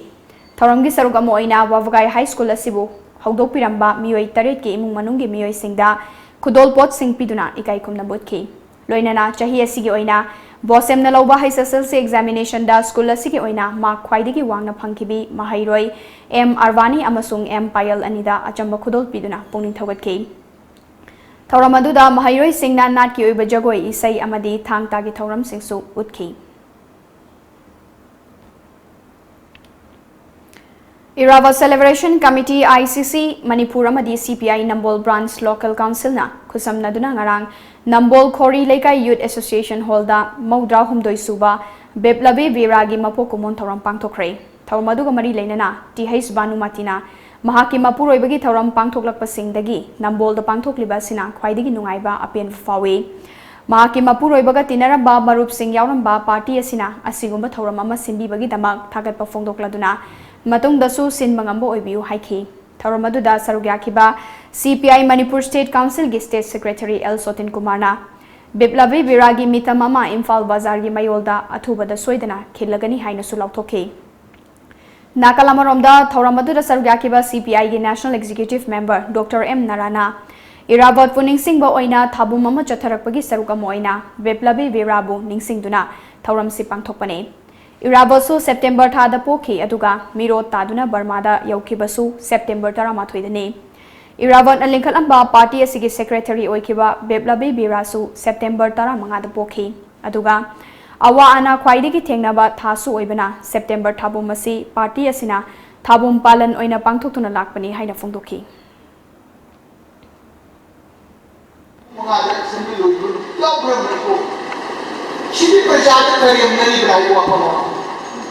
ꯊꯧꯔꯝꯒꯤ ꯁꯔꯨꯛ ꯑꯃ ꯑꯣꯏꯅ ꯋꯥꯕꯒꯥꯏ ꯍꯥꯏ ꯁ꯭ꯀꯨꯜ ꯑꯁꯤꯕꯨ ꯍꯧꯗꯣꯛꯄꯤꯔꯝꯕ ꯃꯤꯑꯣꯏ ꯇꯔꯦꯠꯀꯤ ꯏꯃꯨꯡ ꯃꯅꯨꯡꯒꯤ ꯃꯤꯑꯣꯏꯁꯤꯡꯗ ꯈꯨꯗꯣꯜꯄꯣꯠꯁꯤꯡ ꯄꯤꯗꯨꯅ ꯏꯀꯥꯏ ꯈꯨꯝꯅꯕ ꯎꯠꯈꯤ꯫ ꯂꯣꯏꯅꯅ ꯆꯍꯤ ꯑꯁꯤꯒꯤ ꯑꯣꯏꯅ ꯕꯣꯁꯦꯝꯅ ꯂꯧꯕ ꯍꯩꯁ ꯑꯦꯁ ꯑꯦꯜ ꯁꯤ ꯑꯦꯛꯖꯥꯃꯤꯅꯦꯁꯟꯗ ꯁ꯭ꯀꯨꯜ ꯑꯁꯤꯒꯤ ꯑꯣꯏꯅ ꯃꯥꯔꯛ ꯈ꯭ꯋꯥꯏꯗꯒꯤ ꯋꯥꯡꯅ ꯐꯪꯈꯤꯕꯤ ꯃꯍꯩꯔꯣꯏ ꯑꯦꯝ ꯑꯔꯕꯥꯅꯤ ꯑꯃꯁꯨꯡ ꯑꯦꯝ ꯄꯥꯌꯜ ꯑꯅꯤꯗ ꯑꯆꯝꯕ ꯈꯨꯗꯣꯜ ꯄꯤꯗꯨꯅ ꯄꯨꯛꯅꯤꯡ ꯊꯧꯒꯠꯈꯤ꯫ ꯊꯧꯔꯝ ꯑꯗꯨꯗ ꯃꯍꯩꯔꯣꯏꯁꯤꯡꯅ ꯅꯥꯠꯀꯤ ꯑꯣꯏꯕ ꯖꯒꯣꯏ, ꯏꯁꯩ ꯑꯃꯗꯤ ꯊꯥꯡ ꯇꯥꯒꯤ ꯊꯧꯔꯝꯁꯤꯡꯁꯨ ꯎꯠꯈꯤ꯫ ꯏꯔꯥꯕꯣꯠ Celebration Committee, I C C, Manipur ꯑꯃꯗꯤ C P I Nambol Branch Local Councilꯅ ꯈꯨꯠꯁꯝꯅꯗꯨꯅ ꯉꯔꯥꯡ ꯅꯝꯕꯣꯜ ꯈꯣꯔꯤ ꯂꯩꯀꯥꯏ Youth Association Hallꯗ ꯃꯧꯗ꯭ꯔꯥ ꯍꯨꯝꯗꯣꯏ ꯁꯨꯕ ꯕꯤꯞꯂꯕꯤ ꯕꯤꯔꯥꯒꯤ ꯃꯄꯣꯛ ꯀꯨꯝꯑꯣꯟ ꯊꯧꯔꯝ ꯄꯥꯡꯊꯣꯛꯈ꯭ꯔꯦ꯫ ꯊꯧꯔꯝ ꯑꯗꯨꯒ ꯃꯔꯤ ꯂꯩꯅꯅ ꯇꯤ ꯍꯩꯆ ꯚꯥꯅꯨꯃꯇꯤꯅ ꯃꯍꯥꯛꯀꯤ ꯃꯄꯨꯔꯣꯏꯕꯒꯤ ꯊꯧꯔꯝ ꯄꯥꯡꯊꯣꯛꯂꯛꯄꯁꯤꯡꯗꯒꯤ ꯅꯝꯕꯣꯜꯗ ꯄꯥꯡꯊꯣꯛꯂꯤꯕ ꯑꯁꯤꯅ ꯈ꯭ꯋꯥꯏꯗꯒꯤ ꯅꯨꯡꯉꯥꯏꯕ ꯑꯄꯦꯟꯕ ꯐꯥꯎꯏ꯫ ꯃꯍꯥꯛꯀꯤ ꯃꯄꯨꯔꯣꯏꯕꯒ ꯇꯤꯟꯅꯔꯝꯕ ꯃꯔꯨꯞꯁꯤꯡ ꯌꯥꯎꯔꯝꯕ ꯄꯥꯔꯇꯤ ꯑꯁꯤꯅ ꯑꯁꯤꯒꯨꯝꯕ ꯊꯧꯔꯝ ꯑꯃ ꯁꯤꯟꯕꯤꯕꯒꯤꯗꯃꯛ ꯊꯥꯒꯠꯄ ꯐꯣꯡꯗꯣꯛꯂꯗꯨꯅ ꯃꯇꯨꯡꯗꯁꯨ ꯁꯤꯟꯕ ꯉꯝꯕ ꯑꯣꯏꯕꯤꯌꯨ ꯍꯥꯏꯈꯤ꯫ ꯊꯧꯔꯝ ꯑꯗꯨꯗ ꯁꯔꯨꯛ ꯌꯥꯈꯤꯕ C P I Manipur State Councilꯒꯤ State Secretary ꯑꯦꯜ ꯁꯣꯇꯤꯟ ꯀꯨꯃꯥꯔꯅ ꯕꯤꯞꯂꯕꯤ ꯕꯤꯔꯥꯒꯤ ꯃꯤꯇꯝ ꯑꯃ ꯏꯝꯐꯥꯜ ꯕꯖꯥꯔꯒꯤ ꯃꯌꯣꯜꯗ ꯑꯊꯨꯕꯗ ꯁꯣꯏꯗꯅ ꯈꯤꯜꯂꯒꯅꯤ ꯍꯥꯏꯅꯁꯨ ꯂꯥꯎꯊꯣꯛꯈꯤ꯫ ꯅꯥꯀꯜ ꯑꯃꯔꯣꯝꯗ ꯊꯧꯔꯝ ꯑꯗꯨꯗ ꯁꯔꯨꯛ ꯌꯥꯈꯤꯕ C P Iꯒꯤ National Executive Member Doctor M ꯅꯔꯥꯅ ꯏꯔꯥꯕꯣꯠꯄꯨ ꯅꯤꯡꯁꯤꯡꯕ ꯑꯣꯏꯅ ꯊꯥꯕꯨꯝ ꯑꯃ ꯆꯠꯊꯔꯛꯄꯒꯤ ꯁꯔꯨꯛ ꯑꯃ ꯑꯣꯏꯅ ꯕꯤꯞꯂꯕꯤ ꯕꯤꯔꯥꯕꯨ ꯅꯤꯡꯁꯤꯡꯗꯨꯅ ꯊꯧꯔꯝꯁꯤ ꯄꯥꯡꯊꯣꯛꯄꯅꯤ꯫ ꯏꯔꯥꯕꯣꯠꯁꯨ ꯁꯦꯞꯇꯦꯝꯕꯔ ꯊꯥꯗ ꯄꯣꯛꯈꯤ, ꯑꯗꯨꯒ ꯃꯤꯔꯣꯠ ꯇꯥꯗꯨꯅ ꯕꯔꯃꯥꯗ ꯌꯧꯈꯤꯕꯁꯨ ꯁꯦꯞꯇꯦꯝꯕꯔ ꯇꯔꯥꯃꯥꯊꯣꯏꯗꯅꯤ꯫ ꯏꯔꯥꯕꯣꯠꯅ ꯂꯤꯡꯈꯠꯂꯝꯕ ꯄꯥꯔꯇꯤ ꯑꯁꯤꯒꯤ ꯁꯦꯀ꯭ꯔꯦꯇꯔꯤ ꯑꯣꯏꯈꯤꯕ ꯕꯤꯞꯂꯕꯤ ꯕꯤꯔꯥꯁꯨ ꯁꯦꯞꯇꯦꯝꯕꯔ ꯇꯔꯥꯃꯉꯥꯗ ꯄꯣꯛꯈꯤ꯫ ꯑꯗꯨꯒ ꯑꯋꯥ ꯑꯅꯥ ꯈ꯭ꯋꯥꯏꯗꯒꯤ ꯊꯦꯡꯅꯕ ꯊꯥꯁꯨ ꯑꯣꯏꯕꯅ ꯁꯦꯞꯇꯦꯝꯕꯔ ꯊꯥꯕꯨꯝ ꯑꯁꯤ ꯄꯥꯔꯇꯤ ꯑꯁꯤꯅ ꯊꯥꯕꯨꯝ ꯄꯥꯂꯟ ꯑꯣꯏꯅ ꯄꯥꯡꯊꯣꯛꯇꯨꯅ ꯂꯥꯛꯄꯅꯤ ꯍꯥꯏꯅ ꯐꯣꯡꯗꯣꯛꯈꯤ꯫ ꯃꯉꯥꯗ ꯑꯦꯁꯦꯝꯕ꯭ꯂꯤ ꯂꯣꯏꯈꯤꯕ ꯌꯥꯎꯈ꯭ꯔꯕꯅꯤꯀꯣ꯫ ꯁꯤꯗꯤ ꯄ꯭ꯔꯖꯥꯗ ꯀꯔꯦꯝꯅꯔꯤꯕ꯭ꯔꯥ ꯍꯥꯏꯕ ꯋꯥꯐꯝ ꯑꯃ꯫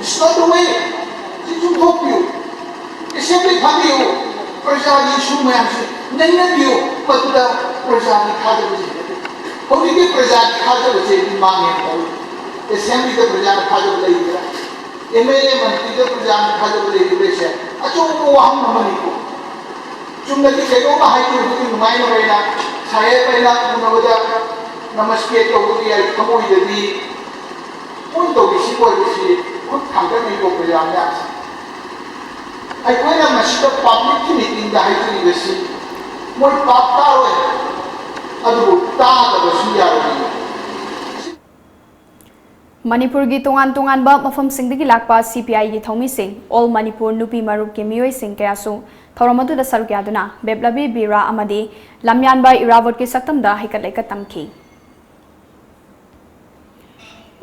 It's not the way. ꯁꯤ ꯆꯨꯝꯊꯣꯛꯄꯤꯌꯨ꯫ ꯑꯦꯁꯦꯝꯕ꯭ꯂꯤ ꯊꯥꯕꯤꯌꯨ꯫ ꯄ꯭ꯔꯖꯥꯒꯤ ꯏꯁꯨ ꯃꯌꯥꯝꯁꯦ ꯅꯩꯅꯕꯤꯌꯨ꯫ ꯃꯗꯨꯗ ꯄ꯭ꯔꯖꯥꯒꯤ ꯊꯥꯖꯕꯁꯦ ꯍꯧꯖꯤꯛꯇꯤ ꯄ꯭ꯔꯖꯥꯒꯤ ꯊꯥꯖꯕꯁꯦ ꯃꯥꯡꯉꯦ ꯇꯧꯔꯤ꯫ ꯑꯦꯁꯦꯝꯕ꯭ꯂꯤꯗ ꯄ꯭ꯔꯖꯥꯒꯤ ꯊꯥꯖꯕ ꯂꯩꯔꯤꯕ꯭ꯔꯥ? ꯑꯦꯝ ꯑꯦꯜ ꯑꯦ ꯃꯟꯇ꯭ꯔꯤꯗ ꯄ꯭ꯔꯖꯥꯒꯤ ꯊꯥꯖꯕ ꯂꯩꯔꯤꯕ꯭ꯔꯥꯁꯦ ꯑꯆꯧꯕ ꯋꯥꯍꯪ ꯑꯃꯅꯤꯀꯣ꯫ ꯆꯨꯝꯅꯒꯤ ꯀꯩꯅꯣꯝꯃ ꯍꯥꯏꯗꯣꯛꯄꯗꯤ ꯅꯨꯡꯉꯥꯏꯅꯕ ꯑꯩꯅ, ꯁꯥꯍꯦꯕ ꯑꯩꯅ ꯎꯅꯕꯗ ꯅꯃꯁꯀꯦ ꯇꯧꯕꯗꯤ ꯑꯩ ꯊꯃꯣꯏꯗꯗꯤ ꯃꯣꯏ ꯇꯧꯔꯤꯁꯤ ꯑꯣꯏꯕꯁꯤ ꯈꯨꯠ ꯊꯥꯡꯒꯠꯅꯩꯀꯣ ꯄ꯭ꯔꯖꯥ ꯃꯌꯥꯝꯁꯦ꯫ ꯑꯩꯈꯣꯏꯅ ꯃꯁꯤꯗ ꯄꯕ꯭ꯂꯤꯛꯀꯤ ꯃꯤꯇꯤꯡꯗ ꯍꯥꯏꯖꯔꯤꯕꯁꯤ ꯃꯣꯏ ꯄꯥꯞ ꯇꯥꯔꯣꯏ, ꯑꯗꯨꯕꯨ ꯇꯥꯗꯕꯁꯨ ꯌꯥꯔꯣꯏ꯫ ꯃꯅꯤꯄꯨꯔꯒꯤ ꯇꯣꯉꯥꯟ ꯇꯣꯉꯥꯟꯕ ꯃꯐꯝꯁꯤꯡꯗꯒꯤ ꯂꯥꯛꯄ ꯁꯤ ꯄꯤ ꯑꯥꯏꯒꯤ ꯊꯧꯃꯤꯁꯤꯡ, ꯑꯣꯜ ꯃꯅꯤꯄꯨꯔ ꯅꯨꯄꯤ ꯃꯔꯨꯞꯀꯤ ꯃꯤꯑꯣꯏꯁꯤꯡ ꯀꯌꯥꯁꯨ ꯊꯧꯔꯝ ꯑꯗꯨꯗ ꯁꯔꯨꯛ ꯌꯥꯗꯨꯅ ꯕꯦꯞꯂꯕꯤ ꯕꯤꯔꯥ ꯑꯃꯗꯤ ꯂꯝꯌꯥꯟꯕ ꯏꯔꯥꯕꯣꯠꯀꯤ ꯁꯛꯇꯝꯗ ꯍꯩꯀꯠ ꯂꯩꯀꯠ ꯇꯝꯈꯤ꯫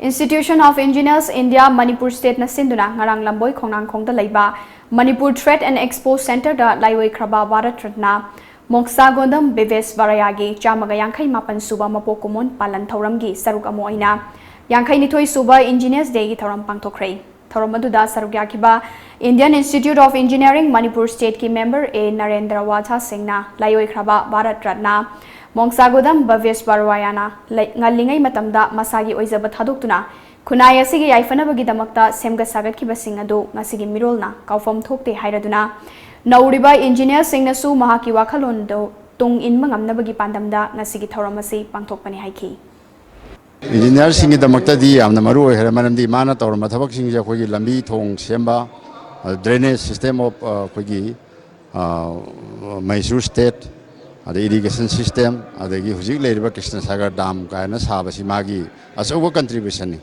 Institution of Engineers India Manipur ꯁ꯭ꯇꯦꯠꯅ ꯁꯤꯟꯗꯨꯅ ꯉꯔꯥꯡ ꯂꯝꯕꯣꯏ ꯈꯣꯡꯅꯥꯡꯈꯣꯡꯗ ꯂꯩꯕ Manipur Trade and Expo Centreꯗ ꯂꯥꯏꯑꯣꯏꯈ꯭ꯔꯕ Bharat Ratna ꯃꯣꯛꯁꯥꯒꯣꯟꯗꯝ ꯕꯤꯕꯦꯁ ꯕꯔꯥꯌꯥꯒꯤ ꯆꯥꯝꯃꯒ ꯌꯥꯡꯈꯩ ꯃꯥꯄꯟ ꯁꯨꯕ ꯃꯄꯣꯛ ꯀꯨꯝꯑꯣꯟ ꯄꯥꯂꯟ ꯊꯧꯔꯝꯒꯤ ꯁꯔꯨꯛ ꯑꯃ ꯑꯣꯏꯅ ꯌꯥꯡꯈꯩ ꯅꯤꯊꯣꯏ ꯁꯨꯕ Engineers Dayꯒꯤ ꯊꯧꯔꯝ ꯄꯥꯡꯊꯣꯛꯈ꯭ꯔꯦ꯫ ꯊꯧꯔꯝ ꯑꯗꯨꯗ ꯁꯔꯨꯛ ꯌꯥꯈꯤꯕ Indian Institute of Engineering Manipur ꯁ꯭ꯇꯦꯠꯀꯤ ꯃꯦꯝꯕꯔ ꯑꯦ ꯅꯔꯦꯟꯗ꯭ꯔ ꯋꯥꯖꯥ ꯁꯤꯡꯅ ꯂꯥꯏꯑꯣꯏꯈ꯭ꯔꯕ ꯚꯥꯔꯠ ꯔꯠꯅ ꯃꯣꯡꯁꯥꯒꯨꯗꯝ ꯕꯕꯦꯁ ꯕꯔꯋꯥꯌꯥꯅ ꯂꯩ-, ꯉꯜꯂꯤꯉꯩ ꯃꯇꯝꯗ ꯃꯁꯥꯒꯤ ꯑꯣꯏꯖꯕ ꯊꯥꯗꯣꯛꯇꯨꯅ ꯈꯨꯟꯅꯥꯏ ꯑꯁꯤꯒꯤ ꯌꯥꯏꯐꯅꯕꯒꯤꯗꯃꯛꯇ ꯁꯦꯝꯒꯠ ꯁꯥꯒꯠꯈꯤꯕꯁꯤꯡ ꯑꯗꯨ ꯉꯁꯤꯒꯤ ꯃꯤꯔꯣꯜꯅ ꯀꯥꯎꯐꯝ ꯊꯣꯛꯇꯦ ꯍꯥꯏꯔꯗꯨꯅ ꯅꯧꯔꯤꯕ ꯏꯟꯖꯤꯅꯤꯌꯔꯁꯤꯡꯅꯁꯨ ꯃꯍꯥꯛꯀꯤ ꯋꯥꯈꯜꯂꯣꯟꯗꯨ ꯇꯨꯡ ꯏꯟꯕ ꯉꯝꯅꯕꯒꯤ ꯄꯥꯟꯗꯝꯗ ꯉꯁꯤꯒꯤ ꯊꯧꯔꯝ ꯑꯁꯤ ꯄꯥꯡꯊꯣꯛꯄꯅꯤ ꯍꯥꯏꯈꯤ꯫ ꯏꯟꯖꯤꯅꯤꯌꯥꯔꯁꯤꯡꯒꯤꯗꯃꯛꯇꯗꯤ ꯌꯥꯝꯅ ꯃꯔꯨ ꯑꯣꯏꯈ꯭ꯔꯦ, ꯃꯔꯝꯗꯤ ꯃꯥꯅ ꯇꯧꯔꯝꯕ ꯊꯕꯛꯁꯤꯡꯁꯦ ꯑꯩꯈꯣꯏꯒꯤ ꯂꯝꯕꯤ ꯊꯣꯡ ꯁꯦꯝꯕ, drainage system of, ꯑ, ꯑꯩꯈꯣꯏꯒꯤ, ꯑ, ꯃꯍꯦꯁꯨꯔ ꯁ꯭ꯇꯦꯠ, ꯑꯗꯩ irrigation system, ꯑꯗꯒꯤ ꯍꯧꯖꯤꯛ ꯂꯩꯔꯤꯕ ꯀ꯭ꯔꯤꯁꯅ ꯁꯥꯒꯔ ꯗꯥꯝ ꯀꯥꯏꯅ ꯁꯥꯕꯁꯤ ꯃꯥꯒꯤ ꯑꯆꯧꯕ contributionꯅꯤ꯫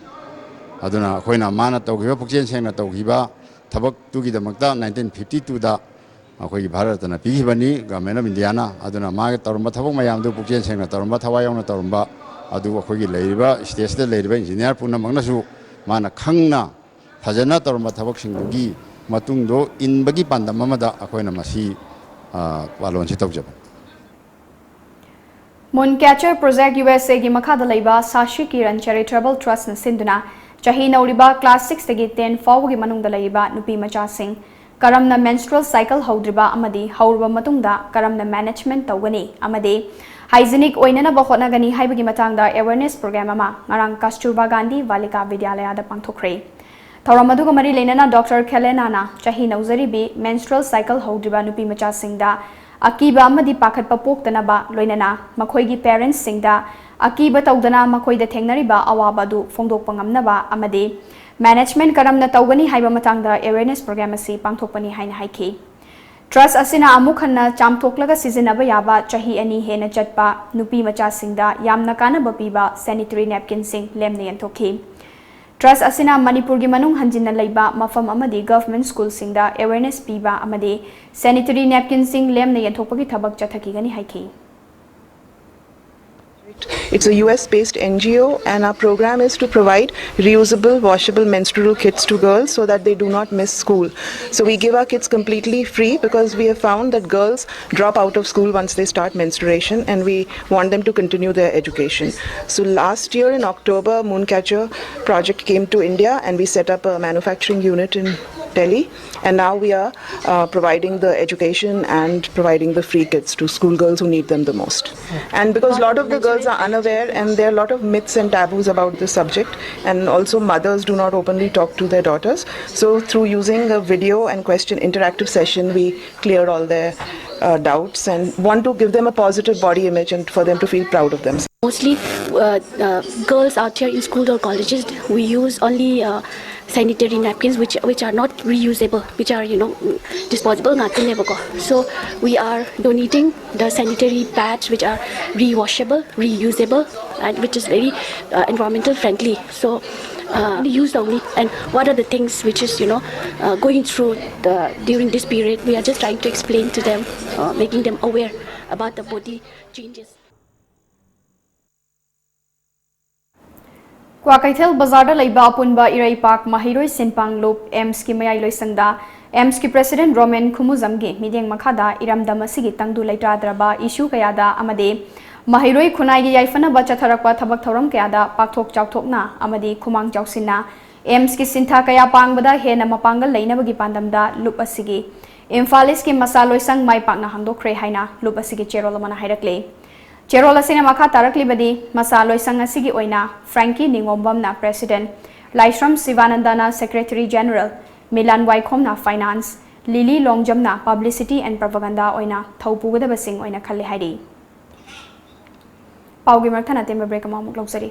ꯑꯗꯨꯅ ꯑꯩꯈꯣꯏꯅ ꯃꯥꯅ ꯇꯧꯈꯤꯕ, ꯄꯨꯛꯆꯦꯜ ꯁꯦꯡꯅ ꯇꯧꯈꯤꯕ ꯊꯕꯛꯇꯨꯒꯤꯗꯃꯛꯇ nineteen fifty twoꯗ ꯑꯩꯈꯣꯏꯒꯤ ꯚꯥꯔꯠ ꯔꯠꯅ ꯄꯤꯈꯤꯕꯅꯤ Government of Indiaꯅ꯫ ꯑꯗꯨꯅ ꯃꯥꯒꯤ ꯇꯧꯔꯝꯕ ꯊꯕꯛ ꯃꯌꯥꯝꯗꯨ ꯄꯨꯛꯆꯦꯜ ꯁꯦꯡꯅ ꯇꯧꯔꯝꯕ, ꯊꯋꯥꯏ ꯌꯥꯎꯅ ꯇꯧꯔꯝꯕ ꯑꯗꯨ ꯑꯩꯈꯣꯏꯒꯤ ꯂꯩꯔꯤꯕ ꯁ꯭ꯇꯦꯠꯁꯤꯗ ꯂꯩꯔꯤꯕ ꯏꯟꯖꯤꯅꯤꯌꯥꯔ ꯄꯨꯝꯅꯃꯛꯅꯁꯨ ꯃꯥꯅ ꯈꯪꯅ ꯐꯖꯅ ꯇꯧꯔꯝꯕ ꯊꯕꯛꯁꯤꯡꯗꯨꯒꯤ ꯃꯇꯨꯡꯗꯣ ꯏꯟꯕꯒꯤ ꯄꯥꯟꯗꯝ ꯑꯃꯗ ꯑꯩꯈꯣꯏꯅ ꯃꯁꯤ, ꯑ, ꯄꯥꯂꯣꯟꯁꯤ ꯇꯧꯖꯕꯅꯤ꯫ Mooncatcher Project U S Aꯒꯤ ꯃꯈꯥꯗ ꯂꯩꯕ Shashi Kiran Charitable Trustꯅ ꯁꯤꯟꯗꯨꯅ ꯆꯍꯤ ꯅꯧꯔꯤꯕ class sixꯇꯒꯤ ten ꯐꯥꯎꯕꯒꯤ ꯃꯅꯨꯡꯗ ꯂꯩꯔꯤꯕ ꯅꯨꯄꯤ ꯃꯆꯥꯁꯤꯡ ꯀꯔꯝꯅ menstrual cycle ꯍꯧꯗ꯭ꯔꯤꯕ ꯑꯃꯗꯤ ꯍꯧꯔꯕ ꯃꯇꯨꯡꯗ ꯀꯔꯝꯅ management ꯇꯧꯒꯅꯤ ꯑꯃꯗꯤ hygienic ꯑꯣꯏꯅꯅꯕ ꯍꯣꯠꯅꯒꯅꯤ ꯍꯥꯏꯕꯒꯤ ꯃꯇꯥꯡꯗ awareness program ꯑꯃ ꯉꯔꯥꯡ Kasturba Gandhi Balika Vidyalayada ꯄꯥꯡꯊꯣꯛꯈ꯭ꯔꯦ꯫ ꯊꯧꯔꯝ ꯑꯗꯨꯒ ꯃꯔꯤ ꯂꯩꯅꯅ Doctor Khelenana ꯆꯍꯤ ꯅꯧꯖꯔꯤꯕꯤ menstrual cycle ꯍꯧꯗ꯭ꯔꯤꯕ ꯅꯨꯄꯤ ꯃꯆꯥꯁꯤꯡꯗ ꯑꯀꯤꯕ ꯑꯃꯗꯤ ꯄꯥꯈꯠꯄ ꯄꯣꯛꯇꯅꯕ ꯂꯣꯏꯅꯅ ꯃꯈꯣꯏꯒꯤ parentsꯁꯤꯡꯗ ꯑꯀꯤꯕ ꯇꯧꯗꯅ ꯃꯈꯣꯏꯗ ꯊꯦꯡꯅꯔꯤꯕ ꯑꯋꯥꯕ ꯑꯗꯨ ꯐꯣꯡꯗꯣꯛꯄ ꯉꯝꯅꯕ ꯑꯃꯗꯤ management ꯀꯔꯝꯅ ꯇꯧꯒꯅꯤ ꯍꯥꯏꯕ ꯃꯇꯥꯡꯗ awareness program ꯑꯁꯤ ꯄꯥꯡꯊꯣꯛꯄꯅꯤ ꯍꯥꯏꯅ ꯍꯥꯏꯈꯤ꯫ Trust ꯑꯁꯤꯅ ꯑꯃꯨꯛ ꯍꯟꯅ ꯆꯥꯝꯊꯣꯛꯂꯒ ꯁꯤꯖꯤꯟꯅꯕ ꯌꯥꯕ ꯆꯍꯤ ꯑꯅꯤ ꯍꯦꯟꯅ ꯆꯠꯄ ꯅꯨꯄꯤ ꯃꯆꯥꯁꯤꯡꯗ ꯌꯥꯝꯅ ꯀꯥꯟꯅꯕ ꯄꯤꯕ sanitary napkinꯁꯤꯡ ꯂꯦꯝꯅ ꯌꯦꯟꯊꯣꯛꯈꯤ꯫ Trust ꯑꯁꯤꯅ ꯃꯅꯤꯄꯨꯔꯒꯤ ꯃꯅꯨꯡ ꯍꯟꯖꯤꯟꯅ ꯂꯩꯕ ꯃꯐꯝ ꯑꯃꯗꯤ government schoolꯁꯤꯡꯗ awareness ꯄꯤꯕ ꯑꯃꯗꯤ sanitary napkinꯁꯤꯡ ꯂꯦꯝꯅ ꯌꯦꯟꯊꯣꯛꯄꯒꯤ ꯊꯕꯛ ꯆꯠꯊꯈꯤꯒꯅꯤ ꯍꯥꯏꯈꯤ꯫ It's a U S based N G O, and our program is to provide reusable, washable menstrual kits to girls so that they do not miss school. So we give our kits completely free because we have found that girls drop out of school once they start menstruation, and we want them to continue their education. So last year in October, Mooncatcher project came to India, and we set up a manufacturing unit in Delhi, and now we are uh, providing the education and providing the free kits to schoolgirls who need them the most. And because a lot of the girls are unaware, and there are a lot of myths and taboos about this subject, and also mothers do not openly talk to their daughters. So through using a video and question interactive session, we clear all their uh, doubts and want to give them a positive body image and for them to feel proud of themselves. Mostly uh, uh, girls out here in schools or colleges, we use only uh, sanitary napkins which which are not reusable, which are, you know, disposable ꯉꯥꯛꯇꯅꯦꯕꯀꯣ. So we are donating the sanitary pads which are rewashable, reusable, and which is very uh, environmental friendly. So uh, use only. And what are the things which is, you know, uh, going through the during this period? We are just trying to explain to them, uh, making them aware about the body changes. Kwakeithel ꯕꯖꯥꯔꯗ ꯂꯩꯕ ꯑꯄꯨꯟꯕ ꯏꯔꯩꯄꯥꯛ ꯃꯍꯩꯔꯣꯏ ꯁꯤꯟꯄꯥꯡ ꯂꯨꯞ ꯑꯦꯝꯁꯀꯤ ꯃꯌꯥꯏ ꯂꯣꯏꯁꯪꯗ ꯑꯦꯝꯁꯀꯤ president Roman ꯈꯨꯃꯨꯖꯝꯒꯤ ꯃꯤꯠꯌꯦꯡ ꯃꯈꯥꯗ ꯏꯔꯝꯗꯝ ꯑꯁꯤꯒꯤ ꯇꯪꯗꯨ ꯂꯩꯇꯥꯗ꯭ꯔꯕ issue ꯀꯌꯥꯗ ꯑꯃꯗꯤ ꯃꯍꯩꯔꯣꯏ ꯈꯨꯟꯅꯥꯏꯒꯤ ꯌꯥꯏꯐꯅꯕ ꯆꯠꯊꯔꯛꯄ ꯊꯕꯛ ꯊꯧꯔꯝ ꯀꯌꯥꯗ ꯄꯥꯛꯊꯣꯛ ꯆꯥꯎꯊꯣꯛꯅ ꯑꯃꯗꯤ ꯈꯨꯃꯥꯡ ꯆꯥꯎꯁꯤꯟꯅ AIIMSꯀꯤ ꯁꯤꯟꯊꯥ ꯀꯌꯥ ꯄꯥꯡꯕꯗ ꯍꯦꯟꯅ ꯃꯄꯥꯡꯒꯜ ꯂꯩꯅꯕꯒꯤ ꯄꯥꯟꯗꯝꯗ ꯂꯨꯞ ꯑꯁꯤꯒꯤ ꯏꯝꯐꯥꯜ ꯏꯁꯀꯤ ꯃꯁꯥ ꯂꯣꯏꯁꯪ ꯃꯥꯏ ꯄꯥꯛꯅ ꯍꯥꯡꯗꯣꯛꯈ꯭ꯔꯦ ꯍꯥꯏꯅ ꯂꯨꯞ ꯑꯁꯤꯒꯤ ꯆꯦꯔꯣꯜ ꯑꯃꯅ ꯍꯥꯏꯔꯛꯂꯤ꯫ ꯆꯦꯔꯣꯜ ꯑꯁꯤꯅ ꯃꯈꯥ ꯇꯥꯔꯛꯂꯤꯕꯗꯤ, ꯃꯁꯥ ꯂꯣꯏꯁꯪ ꯑꯁꯤꯒꯤ ꯑꯣꯏꯅ ꯐ꯭ꯔꯦꯡꯀꯤ ꯅꯤꯉꯣꯝꯕꯝꯅ president, ꯂꯥꯏꯁ꯭ꯔꯝ ꯁꯤꯕꯥꯅꯟꯗꯅ secretary general, ꯃꯤꯂꯥꯟ ꯋꯥꯏꯈꯣꯝꯅ finance, ꯂꯤꯂꯤ ꯂꯣꯡꯖꯝꯅ publicity and propaganda ꯑꯣꯏꯅ ꯊꯧ ꯄꯨꯒꯗꯕꯁꯤꯡ ꯑꯣꯏꯅ ꯈꯜꯂꯤ ꯍꯥꯏꯔꯤ꯫ ꯄꯥꯎꯒꯤ ꯃꯔꯛ ꯊꯠꯅ ꯑꯇꯦꯟꯕ break ꯑꯃꯃꯨꯛ ꯂꯧꯖꯔꯤ꯫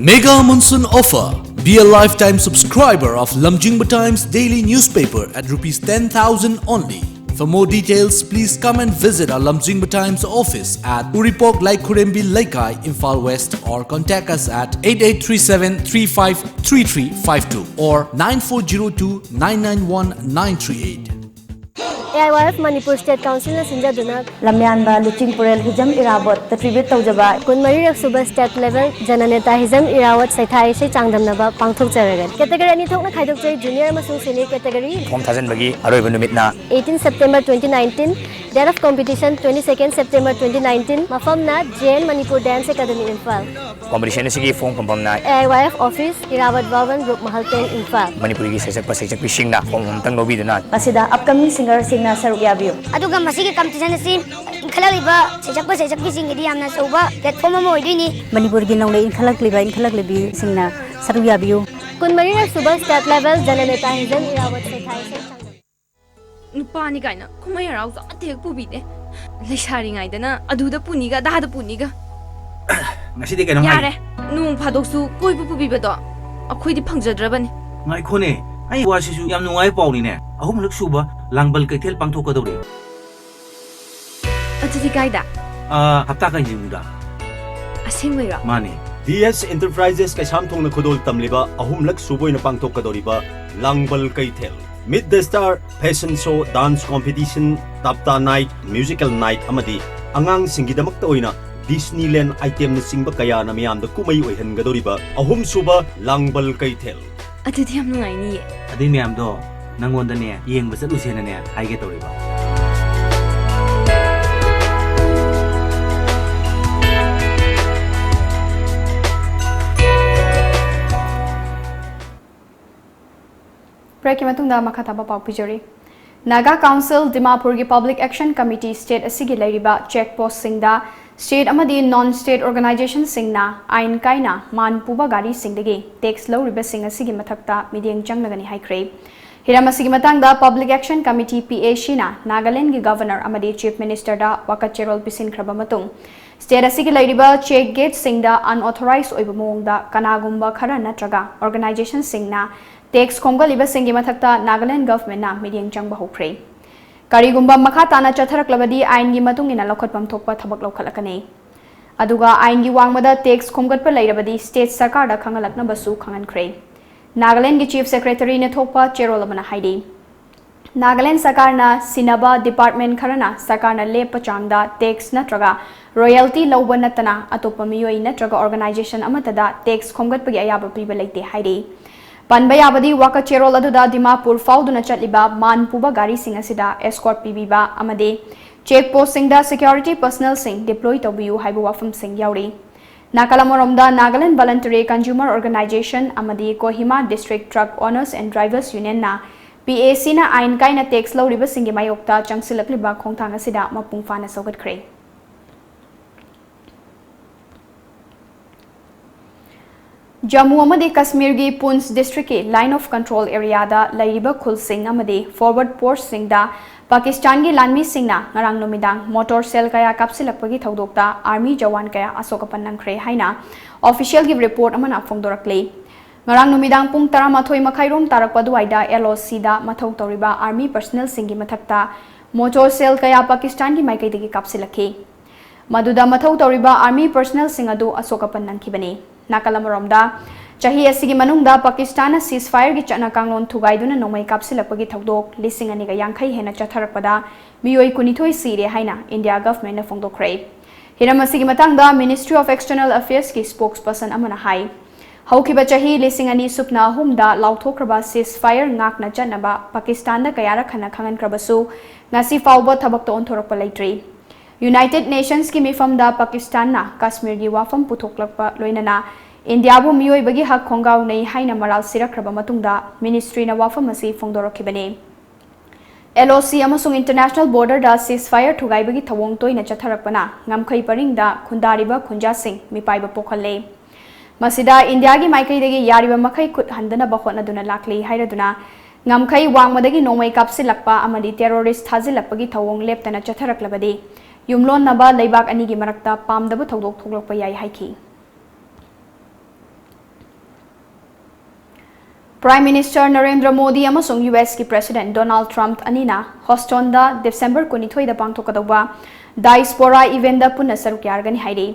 Mega Monsoon Offer. Be a lifetime subscriber of Lamjingba Times daily newspaper at rupees ten thousand only. For more details, please come and visit our Lamjingba Times office at Uripok Laikhurembi Leikai, Imphal West, or contact us at eight eight three seven three five three three five two or nine four zero two nine nine one nine three eight. AIYF Manipur State Councilꯅ ꯁꯤꯟꯖꯗꯨꯅ ꯂꯝꯌꯥꯟꯕ ꯂꯨꯆꯤꯡꯄꯨꯔꯦꯜ Hijam ꯏꯔꯥꯕꯣꯠꯇ tribute ꯇꯧꯖꯕ ꯀꯨꯟꯃꯔꯤꯔꯛ ꯁꯨꯕ State Level ꯖꯅꯅꯦꯇꯥ Hijam Irabot ꯁꯩꯊꯥ ꯏꯁꯩ ꯆꯥꯡꯗꯝꯅꯕ ꯄꯥꯡꯊꯣꯛꯆꯔꯒꯅꯤ꯫ Category ꯑꯅꯤ ꯊꯣꯛꯅ ꯈꯥꯏꯗꯣꯛꯆꯩ, Junior ꯑꯃꯁꯨꯡ Senior category꯫ Form ꯊꯥꯖꯤꯟꯕꯒꯤ ꯑꯔꯣꯏꯕ ꯅꯨꯃꯤꯠꯅ eighteen September twenty nineteen, date of competition twenty-second September twenty nineteen, ꯃꯐꯝꯅ J N Manipur Dance Academy, Imphal. Competition ꯑꯁꯤꯒꯤ form ꯐꯪꯐꯝꯅ AIYF office, Irabot Bhavan, group ꯃꯍꯜ ꯇꯦꯟ, ꯏꯝꯐꯥꯜ꯫ ꯃꯅꯤꯄꯨꯔꯤꯒꯤ ꯁꯩꯁꯛꯄ ꯁꯩꯁꯛꯄꯤꯁꯤꯡꯅ form ꯑꯃꯇꯪ ꯂꯧꯕꯤꯗꯨꯅ ꯃꯁꯤꯗ upcoming singerꯁꯤꯡꯅ ꯁꯔꯨꯛ ꯌꯥꯕꯤꯌꯨ꯫ ꯑꯗꯨꯒ ꯃꯁꯤꯒꯤ competition ꯑꯁꯤ ꯏꯟꯈꯠꯂꯛꯂꯤꯕ ꯁꯩꯁꯛꯄ ꯁꯩꯁꯛꯄꯤꯁꯤꯡꯒꯤꯗꯤ ꯌꯥꯝꯅ ꯑꯆꯧꯕ platform ꯑꯃ ꯑꯣꯏꯗꯣꯏꯅꯤ꯫ ꯃꯅꯤꯄꯨꯔꯒꯤ ꯅꯧꯅ ꯏꯟꯈꯠꯂꯛꯂꯤꯕ ꯏꯟꯈꯠꯂꯛꯂꯤꯕꯤꯁꯤꯡꯅ ꯁꯔꯨꯛ ꯌꯥꯕꯤꯌꯨ꯫ ꯀꯨꯟꯃꯔꯤꯔꯛ ꯁꯨꯕ State Level ꯖꯅꯅꯦꯇꯥ ꯍꯤꯖꯝ ꯏꯔꯥꯕꯠ ꯁꯩꯊꯥ ꯏꯁꯩ ꯆꯥꯡꯗꯝ꯫ ꯅꯨꯄꯥꯅꯤ ꯀꯥꯏꯅ ꯀꯨꯝꯍꯩ ꯍꯔꯥꯎꯁꯨ ꯑꯃꯠꯇ ꯍꯦꯛ ꯄꯨꯕꯤꯗꯦ꯫ ꯂꯩꯁꯥꯔꯤꯉꯩꯗꯅ ꯑꯗꯨꯗ ꯄꯨꯅꯤꯒ ꯑꯗꯥꯗ ꯄꯨꯅꯤꯒ꯫ ꯉꯁꯤꯗꯤ ꯀꯩꯅꯣꯝ ꯍꯥꯏꯒꯦ꯫ ꯌꯥꯔꯦ, ꯅꯣꯡ ꯐꯥꯗꯣꯛꯁꯨ ꯀꯣꯏꯕ ꯄꯨꯕꯤꯕꯗꯣ ꯑꯩꯈꯣꯏꯗꯤ ꯐꯪꯖꯗ꯭ꯔꯕꯅꯤ꯫ ꯉꯥꯏꯈꯣꯅꯦ, ꯑꯩ ꯋꯥꯁꯤꯁꯨ ꯌꯥꯝ ꯅꯨꯡꯉꯥꯏꯕ ꯄꯥꯎꯅꯤꯅꯦ꯫ ꯑꯍꯨꯝꯂꯛ ꯁꯨꯕ ꯂꯥꯡꯕꯜ ꯀꯩꯊꯦꯜ ꯄꯥꯡꯊꯣꯛꯀꯗꯧꯔꯦ꯫ ꯑꯗꯨꯗꯤ ꯀꯥꯏꯗ? ꯑ, ꯍꯞꯇꯥ ꯀꯩꯅꯤꯡꯗ꯫ ꯑꯁꯦꯡꯕꯩꯔꯣ? ꯃꯥꯅꯦ꯫ DS Enterprises ꯀꯩꯁꯥꯝꯊꯣꯡꯅ ꯈꯨꯗꯣꯜ ꯇꯝꯂꯤꯕ ꯑꯍꯨꯝꯂꯛ ꯁꯨꯕ ꯑꯣꯏꯅ ꯄꯥꯡꯊꯣꯛꯀꯗꯧꯔꯤꯕ ꯂꯥꯡꯕꯜ ꯀꯩꯊꯦꯜ, Meet the Star, fashion show, dance competition, ꯇꯞꯇꯥ night, musical night ꯑꯃꯗꯤ ꯑꯉꯥꯡꯁꯤꯡꯒꯤꯗꯃꯛꯇ ꯑꯣꯏꯅ Disneyland itemꯅꯆꯤꯡꯕ ꯀꯌꯥꯅ ꯃꯤꯌꯥꯝꯗ ꯀꯨꯝꯍꯩ ꯑꯣꯏꯍꯟꯒꯗꯧꯔꯤꯕ ꯑꯍꯨꯝꯁꯨꯕ ꯂꯥꯡꯕꯜ ꯀꯩꯊꯦꯜ꯫ ꯑꯗꯨꯗꯤ ꯌꯥꯝ ꯅꯨꯡꯉꯥꯏꯅꯤꯌꯦ꯫ ꯑꯗꯨꯏ ꯃꯌꯥꯝꯗꯣ ꯅꯪꯉꯣꯟꯗꯅꯦ ꯌꯦꯡꯕ ꯆꯠꯂꯨꯁꯦꯅꯅꯦ ꯍꯥꯏꯒꯦ ꯇꯧꯔꯤꯕ꯫ Breakꯀꯤ ꯃꯇꯨꯡꯗ ꯃꯈꯥ ꯇꯥꯕ ꯄꯥꯎ ꯄꯤꯖꯔꯤ꯫ Naga Council ꯗꯤꯃꯥꯄꯨꯔꯒꯤ Public Action Committee state ꯑꯁꯤꯒꯤ ꯂꯩꯔꯤꯕ check postꯁꯤꯡꯗ state ꯑꯃꯗꯤ non state organizationꯁꯤꯡꯅ ꯑꯥꯏꯟ ꯀꯥꯏꯅ ꯃꯥꯟ ꯄꯨꯕ ꯒꯥꯔꯤꯁꯤꯡꯗꯒꯤ tax ꯂꯧꯔꯤꯕꯁꯤꯡ ꯑꯁꯤꯒꯤ ꯃꯊꯛꯇ ꯃꯤꯠꯌꯦꯡ ꯆꯪꯂꯒꯅꯤ ꯍꯥꯏꯈ꯭ꯔꯦ꯫ ꯍꯤꯔꯝ ꯑꯁꯤꯒꯤ ꯃꯇꯥꯡꯗ Public Action Committee, PACꯅ ꯅꯥꯒꯥꯂꯦꯟꯗꯒꯤ Governor ꯑꯃꯗꯤ Chief Ministerꯗ ꯋꯥꯀꯠ ꯆꯦꯔꯣꯜ ꯄꯤꯁꯤꯟꯈ꯭ꯔꯕ ꯃꯇꯨꯡ, state ꯑꯁꯤꯒꯤ ꯂꯩꯔꯤꯕ check gateꯁꯤꯡꯗ unauthorized ꯑꯣꯏꯕ ꯃꯑꯣꯡꯗ ꯀꯅꯥꯒꯨꯝꯕ ꯈꯔ ꯅꯠꯇ꯭ꯔꯒ organizationꯁꯤꯡꯅ tax ꯈꯣꯝꯒꯠꯂꯤꯕꯁꯤꯡꯒꯤ ꯃꯊꯛꯇ Nagaland governmentꯅ ꯃꯤꯠꯌꯦꯡ ꯆꯪꯕ ꯍꯧꯈ꯭ꯔꯦ꯫ ꯀꯔꯤꯒꯨꯝꯕ ꯃꯈꯥ ꯇꯥꯅ ꯆꯠꯊꯔꯛꯂꯕꯗꯤ ꯑꯥꯏꯟꯒꯤ ꯃꯇꯨꯡ ꯏꯟꯅ ꯂꯧꯈꯠꯐꯝ ꯊꯣꯛꯄ ꯊꯕꯛ ꯂꯧꯈꯠꯂꯛꯀꯅꯤ꯫ ꯑꯗꯨꯒ ꯑꯥꯏꯟꯒꯤ ꯋꯥꯡꯃꯗ tax ꯈꯣꯝꯒꯠꯄ ꯂꯩꯔꯕꯗꯤ state ꯁꯔꯀꯥꯔꯗ ꯈꯪꯍꯜꯂꯛꯅꯕꯁꯨ ꯈꯪꯍꯟꯈ꯭ꯔꯦ꯫ ꯅꯥꯒꯥꯂꯦꯟꯗꯒꯤ Chief Secretaryꯅ ꯊꯣꯛꯄ ꯆꯦꯔꯣꯜ ꯑꯃꯅ ꯍꯥꯏꯔꯤ, ꯅꯥꯒꯥꯂꯦꯟ ꯁꯔꯀꯥꯔꯅ ꯁꯤꯟꯅꯕ department ꯈꯔꯅ ꯁꯔꯀꯥꯔꯅ ꯂꯦꯞꯄ ꯆꯥꯡꯗ tax ꯅꯠꯇ꯭ꯔꯒ royalty ꯂꯧꯕ ꯅꯠꯇꯅ ꯑꯇꯣꯞꯄ ꯃꯤꯑꯣꯏ ꯅꯠꯇ꯭ꯔꯒ organization ꯑꯃꯠꯇꯗ tax ꯈꯣꯝꯒꯠꯄꯒꯤ ꯑꯌꯥꯕ ꯄꯤꯕ ꯂꯩꯇꯦ ꯍꯥꯏꯔꯤ꯫ ꯄꯟꯕ ꯌꯥꯕꯗꯤ, ꯋꯥꯀꯠ ꯆꯦꯔꯣꯜ ꯑꯗꯨꯗ ꯗꯤꯃꯥꯄꯨꯔ ꯐꯥꯎꯗꯨꯅ ꯆꯠꯂꯤꯕ ꯃꯥꯟ ꯄꯨꯕ ꯒꯥꯔꯤꯁꯤꯡ ꯑꯁꯤꯗ escort ꯄꯤꯕꯤꯕ ꯑꯃꯗꯤ check postꯁꯤꯡꯗ security personnelꯁꯤꯡ deploy ꯇꯧꯕꯤꯌꯨ ꯍꯥꯏꯕ ꯋꯥꯐꯝꯁꯤꯡ ꯌꯥꯎꯔꯤ꯫ ꯅꯥꯀꯜ ꯑꯃꯔꯣꯝꯗ, Nagaland Voluntary Consumer Organization ꯑꯃꯗꯤ Kohima District Truck Owners and Drivers Unionꯅ PACꯅ ꯑꯥꯏꯟ ꯀꯥꯏꯅ tax ꯂꯧꯔꯤꯕꯁꯤꯡꯒꯤ ꯃꯥꯌꯣꯛꯇ ꯆꯪꯁꯤꯜꯂꯛꯂꯤꯕ ꯈꯣꯡꯊꯥꯡ ꯑꯁꯤꯗ ꯃꯄꯨꯡ ꯐꯥꯅ ꯁꯧꯒꯠꯈ꯭ꯔꯦ꯫ ꯖꯝꯃꯨ ꯑꯃꯗꯤ ꯀꯁꯃꯤꯔꯒꯤ ꯄꯨꯟꯁ districtꯀꯤ Line of Control areaꯗ ꯂꯩꯔꯤꯕ ꯈꯨꯜꯁꯤꯡ ꯑꯃꯗꯤ forward postꯁꯤꯡꯗ ꯄꯥꯀꯤꯁꯇꯥꯟꯒꯤ ꯂꯥꯟꯃꯤꯁꯤꯡꯅ ꯉꯔꯥꯡ ꯅꯨꯃꯤꯗꯥꯡ mortar shell ꯀꯌꯥ ꯀꯥꯞꯁꯤꯜꯂꯛꯄꯒꯤ ꯊꯧꯗꯣꯛꯇ army ꯖꯋꯥꯟ ꯀꯌꯥ ꯑꯁꯣꯛ ꯑꯄꯟ ꯅꯪꯈ꯭ꯔꯦ ꯍꯥꯏꯅ officialꯒꯤ report ꯑꯃꯅ ꯐꯣꯡꯗꯣꯔꯛꯂꯤ꯫ ꯉꯔꯥꯡ ꯅꯨꯃꯤꯗꯥꯡ ꯄꯨꯡ ꯇꯔꯥꯃꯥꯊꯣꯏ ꯃꯈꯥꯏꯔꯣꯝ ꯇꯥꯔꯛꯄ ꯑꯗꯨꯋꯥꯏꯗ LOCꯗ ꯃꯊꯧ ꯇꯧꯔꯤꯕ army personnelꯁꯤꯡꯒꯤ ꯃꯊꯛꯇ mortar shell ꯀꯌꯥ ꯄꯥꯀꯤꯁꯇꯥꯟꯒꯤ ꯃꯥꯏꯀꯩꯗꯒꯤ ꯀꯥꯞꯁꯤꯜꯂꯛꯈꯤ꯫ ꯃꯗꯨꯗ ꯃꯊꯧ ꯇꯧꯔꯤꯕ army personnelꯁꯤꯡ ꯑꯗꯨ ꯑꯁꯣꯛ ꯑꯄꯟ ꯅꯪꯈꯤꯕꯅꯤ꯫ ꯅꯥꯀꯜ ꯑꯃꯔꯣꯝꯗ, ꯆꯍꯤ ꯑꯁꯤꯒꯤ ꯃꯅꯨꯡꯗ ꯄꯥꯀꯤꯁꯇꯥꯟꯅ ceasefireꯒꯤ ꯆꯠꯅ ꯀꯥꯡꯂꯣꯟ ꯊꯨꯒꯥꯏꯗꯨꯅ ꯅꯣꯡꯃꯩ ꯀꯥꯞꯁꯤꯜꯂꯛꯄꯒꯤ ꯊꯧꯗꯣꯛ ꯂꯤꯁꯤꯡ ꯑꯅꯤꯒ ꯌꯥꯡꯈꯩ ꯍꯦꯟꯅ ꯆꯠꯊꯔꯛꯄꯗ ꯃꯤꯑꯣꯏ ꯀꯨꯟꯅꯤꯊꯣꯏ ꯁꯤꯔꯦ ꯍꯥꯏꯅ India governmentꯅ ꯐꯣꯡꯗꯣꯛꯈ꯭ꯔꯦ꯫ ꯍꯤꯔꯝ ꯑꯁꯤꯒꯤ ꯃꯇꯥꯡꯗ Ministry of External Affairsꯀꯤ spokesperson ꯑꯃꯅ ꯍꯥꯏ, ꯍꯧꯈꯤꯕ ꯆꯍꯤ ꯂꯤꯁꯤꯡ ꯑꯅꯤ ꯁꯨꯞꯅ ꯑꯍꯨꯝꯗ ꯂꯥꯎꯊꯣꯛꯈ꯭ꯔꯕ ceasefire ꯉꯥꯛꯅ ꯆꯠꯅꯕ ꯄꯥꯀꯤꯁꯇꯥꯟꯗ ꯀꯌꯥꯔꯛ ꯍꯟꯅ ꯈꯪꯍꯟꯈ꯭ꯔꯕꯁꯨ ꯉꯁꯤ ꯐꯥꯎꯕ ꯊꯕꯛꯇ ꯑꯣꯟꯊꯣꯔꯛꯄ ꯂꯩꯇ꯭ꯔꯤ꯫ United Nationsꯀꯤ ꯃꯤꯐꯝꯗ ꯄꯥꯀꯤꯁꯇꯥꯟꯅ ꯀꯥꯁꯃꯤꯔꯒꯤ ꯋꯥꯐꯝ ꯄꯨꯊꯣꯛꯂꯛꯄ ꯂꯣꯏꯅꯅ ꯏꯟꯗꯤꯌꯥꯕꯨ ꯃꯤꯑꯣꯏꯕꯒꯤ ꯍꯛ ꯈꯣꯡꯒꯥꯎꯅꯩ ꯍꯥꯏꯅ ꯃꯔꯥꯜ ꯁꯤꯔꯛꯈ꯭ꯔꯕ ꯃꯇꯨꯡꯗ ꯃꯤꯅꯤꯁꯇ꯭ꯔꯤꯅ ꯋꯥꯐꯝ ꯑꯁꯤ ꯐꯣꯡꯗꯣꯔꯛꯈꯤꯕꯅꯤ꯫ ꯑꯦꯜ ꯑꯣ ꯁꯤ ꯑꯃꯁꯨꯡ ꯏꯟꯇꯔꯅꯦꯁꯅꯦꯜ ꯕꯣꯔꯗꯔꯗ ceasefire ꯊꯨꯒꯥꯏꯕꯒꯤ ꯊꯧꯑꯣꯡ ꯇꯣꯏꯅ ꯆꯠꯊꯔꯛꯄꯅ ꯉꯝꯈꯩ ꯄꯔꯤꯡꯗ ꯈꯨꯟꯗꯥꯔꯤꯕ ꯈꯨꯟꯖꯥꯁꯤꯡ ꯃꯤꯄꯥꯏꯕ ꯄꯣꯛꯍꯜꯂꯦ꯫ ꯃꯁꯤꯗ ꯏꯟꯗꯤꯌꯥꯒꯤ ꯃꯥꯏꯀꯩꯗꯒꯤ ꯌꯥꯔꯤꯕ ꯃꯈꯩ ꯈꯨꯠ ꯍꯟꯗꯅꯕ ꯍꯣꯠꯅꯗꯨꯅ ꯂꯥꯛꯂꯤ ꯍꯥꯏꯔꯗꯨꯅ, ꯉꯝꯈꯩ ꯋꯥꯡꯃꯗꯒꯤ ꯅꯣꯡꯃꯩ ꯀꯥꯞꯁꯤꯜꯂꯛꯄ ꯑꯃꯗꯤ ꯇꯦꯔꯣꯔꯤꯁ ꯊꯥꯖꯤꯜꯂꯛꯄꯒꯤ ꯊꯧꯑꯣꯡ ꯂꯦꯞꯇꯅ ꯆꯠꯊꯔꯛꯂꯕꯗꯤ, ꯌꯨꯝꯂꯣꯟꯅꯕ ꯂꯩꯕꯥꯛ ꯑꯅꯤꯒꯤ ꯃꯔꯛꯇ ꯄꯥꯝꯗꯕ ꯊꯧꯗꯣꯛ ꯊꯣꯛꯂꯛꯄ ꯌꯥꯏ ꯍꯥꯏꯈꯤ꯫ Prime Minister ꯅꯔꯦꯟꯗ꯭ꯔ ꯃꯣꯗꯤ ꯑꯃꯁꯨꯡ ꯌꯨ ꯑꯦꯁꯀꯤ President ꯗꯣꯅꯥꯜꯗ ꯇ꯭ꯔꯝꯞ ꯑꯅꯤꯅ ꯍꯣꯁꯇꯣꯟꯗ ꯗꯤꯁꯦꯝꯕꯔ ꯀꯨꯟꯅꯤꯊꯣꯏꯗ ꯄꯥꯡꯊꯣꯛꯀꯗꯧꯕ diaspora eventꯗ ꯄꯨꯟꯅ ꯁꯔꯨꯛ ꯌꯥꯔꯒꯅꯤ ꯍꯥꯏꯔꯤ꯫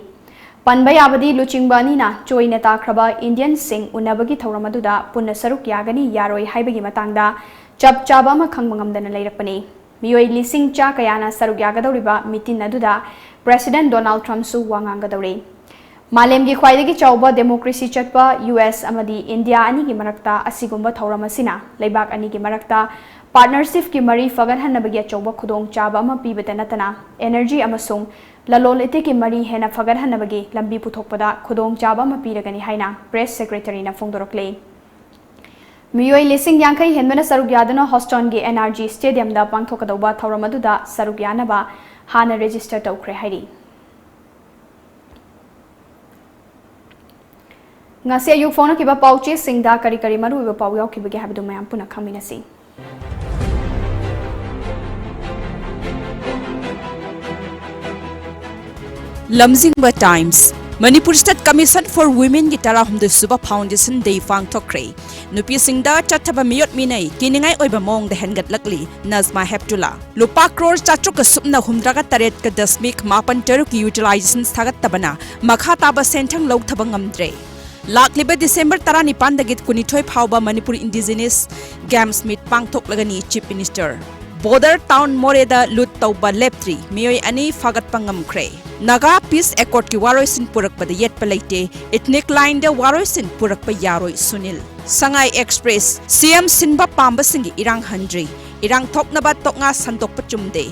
ꯄꯟꯕ ꯌꯥꯕꯗꯤ, ꯂꯨꯆꯤꯡꯕ ꯑꯅꯤꯅ ꯆꯣꯏꯅ ꯇꯥꯈ꯭ꯔꯕ ꯏꯟꯗꯤꯌꯟꯁꯤꯡ ꯎꯅꯕꯒꯤ ꯊꯧꯔꯝ ꯑꯗꯨꯗ ꯄꯨꯟꯅ ꯁꯔꯨꯛ ꯌꯥꯒꯅꯤ ꯌꯥꯔꯣꯏ ꯍꯥꯏꯕꯒꯤ ꯃꯇꯥꯡꯗ ꯆꯞ ꯆꯥꯕ ꯑꯃ ꯈꯪꯕ ꯉꯝꯗꯅ ꯂꯩꯔꯛꯄꯅꯤ꯫ ꯃꯤꯑꯣꯏ ꯂꯤꯁꯤꯡ ꯆꯥ ꯀꯌꯥꯅ ꯁꯔꯨꯛ ꯌꯥꯒꯗꯧꯔꯤꯕ ꯃꯤꯇꯤꯟ ꯑꯗꯨꯗ President ꯗꯣꯅꯥꯜꯗ ꯇ꯭ꯔꯝꯞꯁꯨ ꯋꯥ ꯉꯥꯡꯒꯗꯧꯔꯤ꯫ ꯃꯥꯂꯦꯝꯒꯤ ꯈ꯭ꯋꯥꯏꯗꯒꯤ ꯆꯥꯎꯕ democracy ꯆꯠꯄ ꯌꯨ ꯑꯦꯁ ꯑꯃꯗꯤ ꯏꯟꯗꯤꯌꯥ ꯑꯅꯤꯒꯤ ꯃꯔꯛꯇ ꯑꯁꯤꯒꯨꯝꯕ ꯊꯧꯔꯝ ꯑꯁꯤꯅ ꯂꯩꯕꯥꯛ ꯑꯅꯤꯒꯤ ꯃꯔꯛꯇ partnershipꯀꯤ ꯃꯔꯤ ꯐꯒꯠꯍꯟꯅꯕꯒꯤ ꯑꯆꯧꯕ ꯈꯨꯗꯣꯡꯆꯥꯕ ꯑꯃ ꯄꯤꯕꯇ ꯅꯠꯇꯅ, energy ꯑꯃꯁꯨꯡ ꯂꯂꯣꯟ ꯏꯇꯤꯛꯀꯤ ꯃꯔꯤ ꯍꯦꯟꯅ ꯐꯒꯠꯍꯟꯅꯕꯒꯤ ꯂꯝꯕꯤ ꯄꯨꯊꯣꯛꯄꯗ ꯈꯨꯗꯣꯡꯆꯥꯕ ꯑꯃ ꯄꯤꯔꯒꯅꯤ ꯍꯥꯏꯅ Press Secretaryꯅ ꯐꯣꯡꯗꯣꯔꯛꯂꯤ꯫ ꯃꯤꯑꯣꯏ ꯂꯤꯁꯤꯡ ꯌꯥꯡꯈꯩ ꯍꯦꯟꯕꯅ ꯁꯔꯨꯛ ꯌꯥꯗꯨꯅ ꯍꯣꯁꯇꯣꯟꯒꯤ ꯑꯦꯟ ꯑꯥꯔ ꯖꯤ ꯁ꯭ꯇꯦꯗꯤꯌꯝꯗ ꯄꯥꯡꯊꯣꯛꯀꯗꯧꯕ ꯊꯧꯔꯝ ꯑꯗꯨꯗ ꯁꯔꯨꯛ ꯌꯥꯅꯕ ꯍꯥꯟꯅ register ꯇꯧꯈ꯭ꯔꯦ ꯍꯥꯏꯔꯤ꯫ ꯉꯁꯤ ꯑꯌꯨꯛ ꯐꯣꯡꯂꯛꯈꯤꯕ ꯄꯥꯎꯆꯦꯁꯤꯡꯗ ꯀꯔꯤ ꯀꯔꯤ ꯃꯔꯨꯑꯣꯏꯕ ꯄꯥꯎ ꯌꯥꯎꯈꯤꯕꯒꯦ ꯍꯥꯏꯕꯗꯨ ꯃꯌꯥꯝ ꯄꯨꯟꯅ ꯈꯪꯃꯤꯟꯅꯁꯤ꯫ ꯂꯝꯖꯤꯡꯕ times. Manipur State Commission for Womenꯒꯤ ꯇꯔꯥꯍꯨꯝꯗꯣꯏ ꯁꯨꯕ Foundation Day ꯄꯥꯡꯊꯣꯛꯈ꯭ꯔꯦ꯫ ꯅꯨꯄꯤꯁꯤꯡꯗ ꯆꯠꯊꯕ ꯃꯤꯑꯣꯠ ꯃꯤꯅꯩ ꯀꯤꯅꯤꯡꯉꯥꯏ ꯑꯣꯏꯕ ꯃꯑꯣꯡꯗ ꯍꯦꯟꯒꯠꯂꯛꯂꯤ, ꯅꯖꯃꯥ ꯍꯦꯞꯇꯨꯂꯥ꯫ ꯂꯨꯄꯥ ꯀ꯭ꯔꯣꯔ ꯆꯥꯇ꯭ꯔꯨꯛꯀ ꯁꯨꯞꯅ ꯍꯨꯝꯗ꯭ꯔꯥꯒ ꯇꯔꯦꯠꯀ ꯗꯁꯃꯤꯛ ꯃꯥꯄꯟ ꯇꯔꯨꯛꯀꯤ utilization ꯁꯥꯒꯠꯇꯕꯅ ꯃꯈꯥ ꯇꯥꯕ ꯁꯦꯟꯊꯪ ꯂꯧꯊꯕ ꯉꯝꯗ꯭ꯔꯦ꯫ ꯂꯥꯛꯂꯤꯕ ꯗꯤꯁꯦꯝꯕꯔ ꯇꯔꯥꯅꯤꯄꯥꯟꯗꯒꯤ ꯀꯨꯟꯅꯤꯊꯣꯏ ꯐꯥꯎꯕ Manipur Indigenous Games Meet ꯄꯥꯡꯊꯣꯛꯂꯒꯅꯤ, Chief Minister꯫ Border town ꯃꯣꯔꯦꯗ ꯂꯨꯠ ꯇꯧꯕ ꯂꯦꯞꯇ꯭ꯔꯤ, ꯃꯤꯑꯣꯏ ꯑꯅꯤ ꯐꯥꯒꯠꯄ ꯉꯝꯈ꯭ꯔꯦ꯫ ꯅꯥꯒꯥ peace accordꯀꯤ ꯋꯥꯔꯣꯏꯁꯤꯟ ꯄꯨꯔꯛꯄꯗ ꯌꯦꯠꯄ ꯂꯩꯇꯦ, ethnic lineꯗ ꯋꯥꯔꯣꯏꯁꯤꯟ ꯄꯨꯔꯛꯄ ꯌꯥꯔꯣꯏ, ꯁꯨꯅꯤꯜ꯫ ꯁꯉꯥꯏ ꯑꯦꯛꯁꯄ꯭ꯔꯦꯁ, ꯁꯤ ꯑꯦꯝ ꯁꯤꯟꯕ ꯄꯥꯝꯕꯁꯤꯡꯒꯤ ꯏꯔꯥꯡ ꯍꯟꯗ꯭ꯔꯤ, ꯏꯔꯥꯡ ꯊꯣꯛꯅꯕ ꯇꯣꯛꯉꯥ ꯁꯟꯗꯣꯛꯄ ꯆꯨꯝꯗꯦ,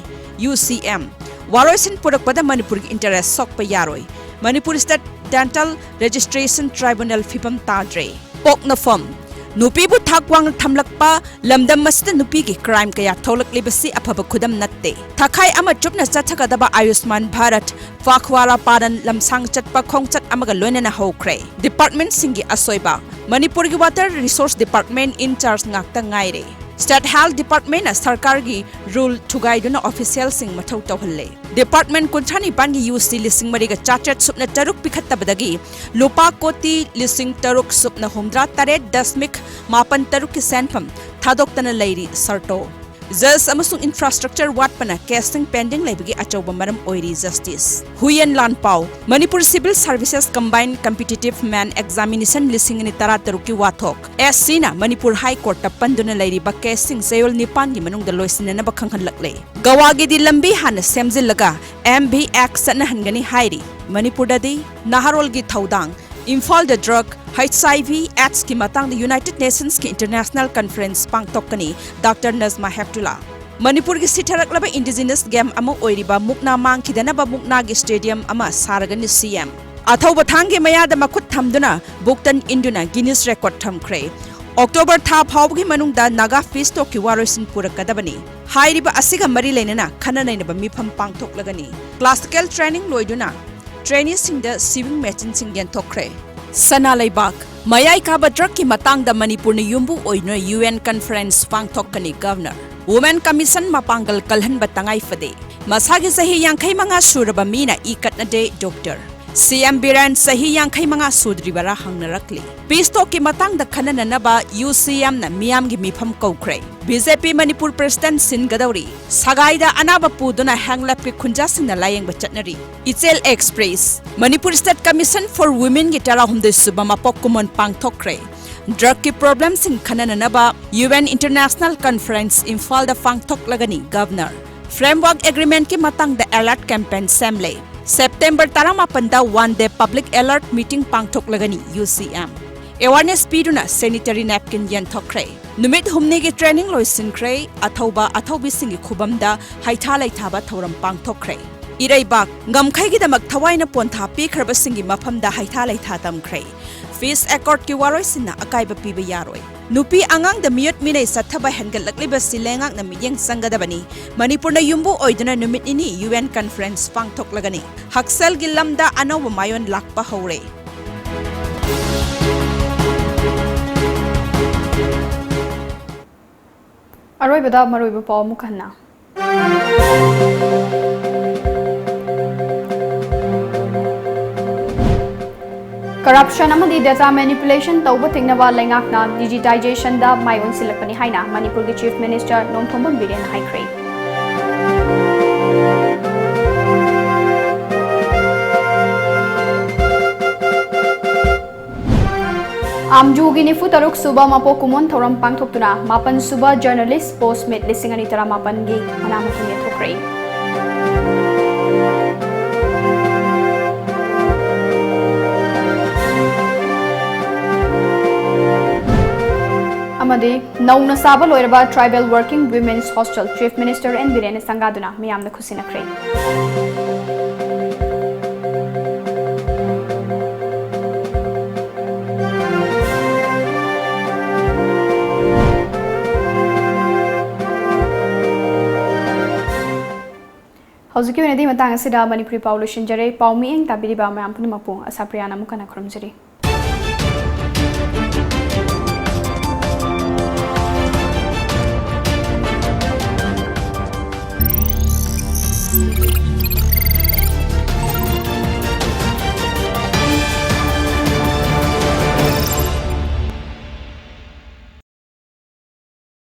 ꯌꯨ ꯁꯤ ꯑꯦꯝ꯫ ꯋꯥꯔꯣꯏꯁꯤꯟ ꯄꯨꯔꯛꯄꯗ ꯃꯅꯤꯄꯨꯔꯒꯤ interest ꯁꯣꯛꯄ ꯌꯥꯔꯣꯏ, ꯃꯅꯤꯄꯨꯔ ꯁ꯭ꯇꯦꯠ ꯗꯦꯟꯇꯜ ꯔꯦꯖꯤꯁꯇ꯭ꯔꯦꯁꯟ ꯇ꯭ꯔꯥꯏꯕꯨꯅꯦꯜ ꯐꯤꯕꯝ ꯇꯥꯗ꯭ꯔꯦ꯫ ꯄꯣꯛꯅꯐꯝ: ꯅꯨꯄꯤꯕꯨ ꯊꯥꯛ ꯋꯥꯡꯅ ꯊꯝꯂꯛꯄ ꯂꯝꯗꯝ ꯑꯁꯤꯗ ꯅꯨꯄꯤꯒꯤ ꯀ꯭ꯔꯥꯏꯝ ꯀꯌꯥ ꯊꯣꯛꯂꯛꯂꯤꯕꯁꯤ ꯑꯐꯕ ꯈꯨꯗꯝ ꯅꯠꯇꯦ꯫ ꯊꯥꯈꯥꯏ ꯑꯃ ꯆꯨꯞꯅ ꯆꯠꯊꯒꯗꯕ ꯑꯥꯌꯨꯁꯃꯥꯟ ꯚꯥꯔꯠ ꯐꯥꯈ꯭ꯋꯥꯔꯥ ꯄꯥꯔꯟ ꯂꯝꯁꯥꯡ ꯆꯠꯄ ꯈꯣꯡꯆꯠ ꯑꯃꯒ ꯂꯣꯏꯅꯅ ꯍꯧꯈ꯭ꯔꯦ꯫ ꯗꯤꯄꯥꯔꯠꯃꯦꯟꯠꯁꯤꯡꯒꯤ ꯑꯁꯣꯏꯕ: ꯃꯅꯤꯄꯨꯔꯒꯤ ꯋꯥꯇꯔ ꯔꯤꯁꯣꯔꯁ ꯗꯤꯄꯥꯔꯠꯃꯦꯟꯠ ꯏꯟꯆꯥꯔꯖ ꯉꯥꯛꯇ ꯉꯥꯏꯔꯦ꯫ ꯁ꯭ꯇꯦꯠ ꯍꯦꯜꯊ ꯗꯤꯄꯥꯔꯠꯃꯦꯟꯠꯅ ꯁꯔꯀꯥꯔꯒꯤ ꯔꯨꯜ ꯊꯨꯒꯥꯏꯗꯨꯅ ꯑꯣꯐꯤꯁꯤꯌꯦꯜꯁꯤꯡ ꯃꯊꯧ ꯇꯧꯍꯜꯂꯦ꯫ ꯗꯤꯄꯥꯔꯠꯃꯦꯟꯠ ꯀꯨꯟꯊ꯭ꯔꯥ ꯅꯤꯄꯥꯟꯒꯤ ꯌꯨ ꯁꯤ ꯂꯤꯁꯤꯡ ꯃꯔꯤꯒ ꯆꯥꯇ꯭ꯔꯦꯠ ꯁꯨꯞꯅ ꯇꯔꯨꯛ ꯄꯤꯈꯠꯇꯕꯗꯒꯤ ꯂꯨꯄꯥ ꯀꯣꯇꯤ ꯂꯤꯁꯤꯡ ꯇꯔꯨꯛ ꯁꯨꯞꯅ ꯍꯨꯝꯗ꯭ꯔꯥ ꯇꯔꯦꯠ ꯗꯁꯃꯤꯛ ꯃꯥꯄꯟ ꯇꯔꯨꯛꯀꯤ ꯁꯦꯟꯐꯝ ꯊꯥꯗꯣꯛꯇꯅ ꯂꯩꯔꯤ ꯁꯔꯇꯣ꯫ ꯖꯁ ꯑꯃꯁꯨꯡ ꯏꯟꯐ꯭ꯔꯥꯁ꯭ꯇ꯭ꯔꯛꯆꯔ ꯋꯥꯠꯄꯅ ꯀꯦꯁꯁꯤꯡ ꯄꯦꯟꯗꯤꯡ ꯂꯩꯕꯒꯤ ꯑꯆꯧꯕ ꯃꯔꯝ ꯑꯣꯏꯔꯤ ꯖꯁꯇꯤꯁ꯫ ꯍꯨꯌꯦꯟ ꯂꯥꯟꯄꯥꯎ: Manipur civil services combine competitive main examination ꯂꯤꯁꯤꯡ ꯑꯅꯤ ꯇꯔꯥ ꯇꯔꯨꯛꯀꯤ ꯋꯥꯊꯣꯛ꯫ ꯑꯦꯁ ꯁꯤꯅ ꯃꯅꯤꯄꯨꯔ ꯍꯥꯏ ꯀꯣꯔꯠꯇ ꯄꯟꯗꯨꯅ ꯂꯩꯔꯤꯕ ꯀꯦꯁꯁꯤꯡ ꯆꯌꯣꯜ ꯅꯤꯄꯥꯟꯒꯤ ꯃꯅꯨꯡꯗ ꯂꯣꯏꯁꯤꯟꯅꯅꯕ ꯈꯪꯍꯜꯂꯛꯂꯦ꯫ ꯒꯋꯥꯒꯤꯗꯤ ꯂꯝꯕꯤ ꯍꯥꯟꯅ ꯁꯦꯝꯖꯤꯜꯂꯒ ꯑꯦꯝ ꯚꯤ ꯑꯦꯛꯁ ꯆꯠꯅꯍꯟꯒꯅꯤ ꯍꯥꯏꯔꯤ꯫ ꯃꯅꯤꯄꯨꯔꯗꯗꯤ ꯅꯍꯥꯔꯣꯜꯒꯤ ꯊꯧꯗꯥꯡ: ꯏꯝꯐꯥꯜꯗ ꯗ꯭ꯔꯒ, ꯍꯩꯆ ꯑꯥꯏ ꯚꯤ, ꯑꯦꯗꯁꯀꯤ ꯃꯇꯥꯡꯗ ꯌꯨꯅꯥꯏꯇꯦꯗ ꯅꯦꯁꯟꯁꯀꯤ ꯏꯟꯇꯔꯅꯦꯁꯅꯦꯜ ꯀꯟꯐꯔꯦꯟꯁ ꯄꯥꯡꯊꯣꯛꯀꯅꯤ, ꯗꯥꯛꯇꯔ ꯅꯖꯃꯥ ꯍꯦꯞꯇꯨꯂꯥ꯫ ꯃꯅꯤꯄꯨꯔꯒꯤ ꯁꯤꯊꯔꯛꯂꯕ ꯏꯟꯗꯤꯖꯤꯅꯁ ꯒꯦꯝ ꯑꯃ ꯑꯣꯏꯔꯤꯕ ꯃꯨꯛꯅꯥ ꯃꯥꯡꯈꯤꯗꯅꯕ ꯃꯨꯛꯅꯥꯒꯤ ꯁ꯭ꯇꯦꯗꯤꯌꯝ ꯑꯃ ꯁꯥꯔꯒꯅꯤ ꯁꯤ ꯑꯦꯝ꯫ ꯑꯊꯧꯕ ꯊꯥꯡꯒꯤ ꯃꯌꯥꯗ ꯃꯈꯨꯠ ꯊꯝꯗꯨꯅ ꯕꯨꯛꯇꯟ ꯏꯟꯗꯨꯅ ꯒꯤꯅꯤꯁ ꯔꯦꯀꯣꯔꯗ ꯊꯝꯈ꯭ꯔꯦ꯫ ꯑꯣꯛꯇꯣꯕꯔ ꯊꯥ ꯐꯥꯎꯕꯒꯤ ꯃꯅꯨꯡꯗ ꯅꯥꯒꯥ ꯄꯤꯁ ꯇꯣꯛꯀꯤ ꯋꯥꯔꯣꯏꯁꯤꯟ ꯄꯨꯔꯛꯀꯗꯕꯅꯤ꯫ ꯍꯥꯏꯔꯤꯕ ꯑꯁꯤꯒ ꯃꯔꯤ ꯂꯩꯅꯅ ꯈꯟꯅ ꯅꯩꯅꯕ ꯃꯤꯐꯝ ꯄꯥꯡꯊꯣꯛꯂꯒꯅꯤ꯫ Classical training ꯂꯣꯏꯗꯨꯅ ꯇ꯭ꯔꯦꯅꯤꯁꯤꯡꯗ ꯁꯤꯋꯤꯡ ꯃꯦꯆꯤꯟꯁꯤꯡ ꯌꯦꯟꯊꯣꯛꯈ꯭ꯔꯦ꯫ ꯁꯅꯥ ꯂꯩꯕꯥꯛ: ꯃꯌꯥꯏ ꯀꯥꯕ ꯗ꯭ꯔꯒꯀꯤ ꯃꯇꯥꯡꯗ ꯃꯅꯤꯄꯨꯔꯅ ꯌꯨꯝꯕꯨ ꯑꯣꯏꯗꯨꯅ ꯌꯨ ꯑꯦꯟ ꯀꯟꯐꯔꯦꯟꯁ ꯄꯥꯡꯊꯣꯛꯀꯅꯤ ꯒꯚꯔꯅꯔ꯫ ꯋꯨꯃꯦꯟ ꯀꯃꯤꯁꯟ ꯃꯄꯥꯡꯒꯜ ꯀꯜꯍꯟꯕ ꯇꯉꯥꯏ ꯐꯗꯦ꯫ ꯃꯁꯥꯒꯤ ꯆꯍꯤ ꯌꯥꯡꯈꯩ ꯃꯉꯥ ꯁꯨꯔꯕ ꯃꯤꯅ ꯏ ꯀꯠꯅꯗꯦ ꯗꯣꯛꯇꯔ꯫ ꯁꯤ ꯑꯦꯝ ꯕꯤꯔꯦꯟ ꯆꯍꯤ ꯌꯥꯡꯈꯩ ꯃꯉꯥ ꯁꯨꯗ꯭ꯔꯤꯕꯔꯥ ꯍꯪꯅꯔꯛꯂꯤ꯫ ꯄꯤꯁ ꯇꯣꯛꯀꯤ ꯃꯇꯥꯡꯗ ꯈꯟꯅꯅꯅꯕ ꯌꯨ ꯁꯤ ꯑꯦꯝꯅ ꯃꯤꯌꯥꯝꯒꯤ ꯃꯤꯐꯝ ꯀꯧꯈ꯭ꯔꯦ꯫ B J P Manipur president ꯁꯤꯟꯒꯗꯧꯔꯤ꯫ ꯁꯒꯥꯏꯗ ꯑꯅꯥꯕ ꯄꯨꯗꯨꯅ ꯍꯦꯡꯂꯞꯀꯤ ꯈꯨꯟꯖꯥꯁꯤꯡꯅ ꯂꯥꯌꯦꯡꯕ ꯆꯠꯅꯔꯤ꯫ Ichel express: Manipur state commission for ꯋꯨꯃꯦꯟꯒꯤ ꯇꯔꯥꯍꯨꯝꯗꯣꯏ ꯁꯨꯕ ꯃꯄꯣꯛ ꯀꯨꯝꯑꯣꯟ ꯄꯥꯡꯊꯣꯛꯈ꯭ꯔꯦ꯫ ꯗ꯭ꯔꯒꯀꯤ ꯄ꯭ꯔꯣꯕ꯭ꯂꯦꯝꯁꯤꯡ ꯈꯟꯅꯅꯅꯕ ꯌꯨ ꯑꯦꯟ ꯏꯟꯇꯔꯅꯦꯁꯅꯦꯜ ꯀꯟꯐꯔꯦꯟꯁ ꯏꯝꯐꯥꯜꯗ ꯄꯥꯡꯊꯣꯛꯂꯒꯅꯤ ꯒꯚꯔꯅꯔ꯫ ꯐ꯭ꯔꯦꯝꯋꯥꯔꯛ ꯑꯦꯒ꯭ꯔꯤꯃꯦꯟꯠꯀꯤ ꯃꯇꯥꯡꯗ ꯑꯦꯂꯔꯠ ꯀꯦꯝꯄꯦꯟ ꯁꯦꯝꯂꯦ꯫ ꯁꯦꯞꯇꯦꯝꯕꯔ ꯇꯔꯥꯃꯥꯄꯟꯗ one day public alert meeting ꯄꯥꯡꯊꯣꯛꯂꯒꯅꯤ ꯌꯨ ꯁꯤ ꯑꯦꯝ꯫ ꯑꯦꯋꯥꯔꯅꯦꯁ ꯄꯤꯗꯨꯅ ꯁꯦꯅꯤꯇꯔꯤ ꯅꯦꯞꯀꯤꯟ ꯌꯦꯟꯊꯣꯛꯈ꯭ꯔꯦ꯫ ꯅꯨꯃꯤꯠ ꯍꯨꯝꯅꯤꯒꯤ ꯇ꯭ꯔꯦꯅꯤꯡ ꯂꯣꯏꯁꯤꯟꯈ꯭ꯔꯦ꯫ ꯑꯊꯧꯕ ꯑꯊꯧꯕꯤꯁꯤꯡꯒꯤ ꯈꯨꯕꯝꯗ ꯍꯩꯊꯥ ꯂꯩꯊꯥꯕ ꯊꯧꯔꯝ ꯄꯥꯡꯊꯣꯛꯈ꯭ꯔꯦ꯫ ꯏꯔꯩꯕꯥꯛ ꯉꯝꯈꯩꯒꯤꯗꯃꯛ ꯊꯋꯥꯏꯅ ꯄꯣꯟꯊꯥ ꯄꯤꯈ꯭ꯔꯕꯁꯤꯡꯒꯤ ꯃꯐꯝꯗ ꯍꯩꯊꯥ ꯂꯩꯊꯥ ꯇꯝꯈ꯭ꯔꯦ꯫ ꯄꯤꯁ ꯑꯦꯀꯣꯔꯗꯀꯤ ꯋꯥꯔꯣꯏꯁꯤꯟꯅ ꯑꯀꯥꯏꯕ ꯄꯤꯕ ꯌꯥꯔꯣꯏ꯫ ꯅꯨꯄꯤ ꯑꯉꯥꯡꯗ ꯃꯤꯑꯣꯠ ꯃꯤꯅꯩ ꯆꯠꯊꯕ ꯍꯦꯟꯒꯠꯂꯛꯂꯤꯕꯁꯤ ꯂꯩꯉꯥꯛꯅ ꯃꯤꯠꯌꯦꯡ ꯆꯪꯒꯗꯕꯅꯤ꯫ ꯃꯅꯤꯄꯨꯔꯅ ꯌꯨꯝꯕꯨ ꯑꯣꯏꯗꯨꯅ ꯅꯨꯃꯤꯠ ꯅꯤꯅꯤ ꯌꯨ ꯑꯦꯟ ꯀꯟꯐꯔꯦꯟꯁ ꯄꯥꯡꯊꯣꯛꯂꯒꯅꯤ꯫ ꯍꯛꯁꯦꯜꯒꯤ ꯂꯝꯗ ꯑꯅꯧꯕ ꯃꯥꯏꯑꯣꯟ ꯂꯥꯛꯄ ꯍꯧꯔꯦ꯫ ꯑꯔꯣꯏꯕꯗ ꯃꯔꯨꯑꯣꯏꯕ ꯄꯥꯎ ꯑꯃꯨꯛ ꯍꯟꯅ꯫ Corruption ꯑꯃꯗꯤ data manipulation ꯇꯧꯕ ꯊꯤꯡꯅꯕ ꯂꯩꯉꯥꯛꯅ digitizationꯗ ꯃꯥꯏ ꯑꯣꯟꯁꯤꯜꯂꯛꯄꯅꯤ ꯍꯥꯏꯅ ꯃꯅꯤꯄꯨꯔꯒꯤ Chief Minister ꯅꯣꯡꯊꯣꯝꯕꯝ ꯕꯤꯔꯦꯟꯅ ꯍꯥꯏꯈ꯭ꯔꯦ꯫ ꯑꯥꯝꯖꯨꯒꯤ ꯅꯤꯐꯨ ꯇꯔꯨꯛ ꯁꯨꯕ ꯃꯄꯣꯛ ꯀꯨꯝꯑꯣꯟ ꯊꯧꯔꯝ ꯄꯥꯡꯊꯣꯛꯇꯨꯅ ꯃꯥꯄꯟ ꯁꯨꯕ Journalist Post Meet ꯂꯤꯁꯤꯡ ꯑꯅꯤ ꯇꯔꯥꯃꯥꯄꯟꯒꯤ ꯃꯅꯥ ꯃꯊꯨꯝ ꯌꯦꯟꯊꯣꯛꯈ꯭ꯔꯦ꯫ ꯑꯃꯗꯤ ꯅꯧꯅ ꯁꯥꯕ ꯂꯣꯏꯔꯕ Tribal Working Women's Hostel Chief Minister N ꯕꯤꯔꯦꯟꯅ ꯁꯪꯒꯥꯗꯨꯅ ꯃꯤꯌꯥꯝꯅ ꯈꯨꯠꯁꯤꯟꯅꯈ꯭ꯔꯦ꯫ ꯍꯧꯖꯤꯛꯀꯤ ꯑꯣꯏꯅꯗꯤ ꯃꯇꯥꯡ ꯑꯁꯤꯗ ꯃꯅꯤꯄꯨꯔꯤ ꯄꯥꯎ ꯂꯣꯏꯁꯤꯟꯖꯔꯦ꯫ ꯄꯥꯎ ꯃꯤꯠꯌꯦꯡ ꯇꯥꯕꯤꯔꯤꯕ ꯃꯌꯥꯝ ꯄꯨꯝꯅꯃꯛꯄꯨ ꯑꯁꯥꯄ꯭ꯔꯤꯌꯥꯅ ꯑꯃꯨꯛ ꯍꯟꯅ ꯈꯨꯔꯨꯝꯖꯔꯤ꯫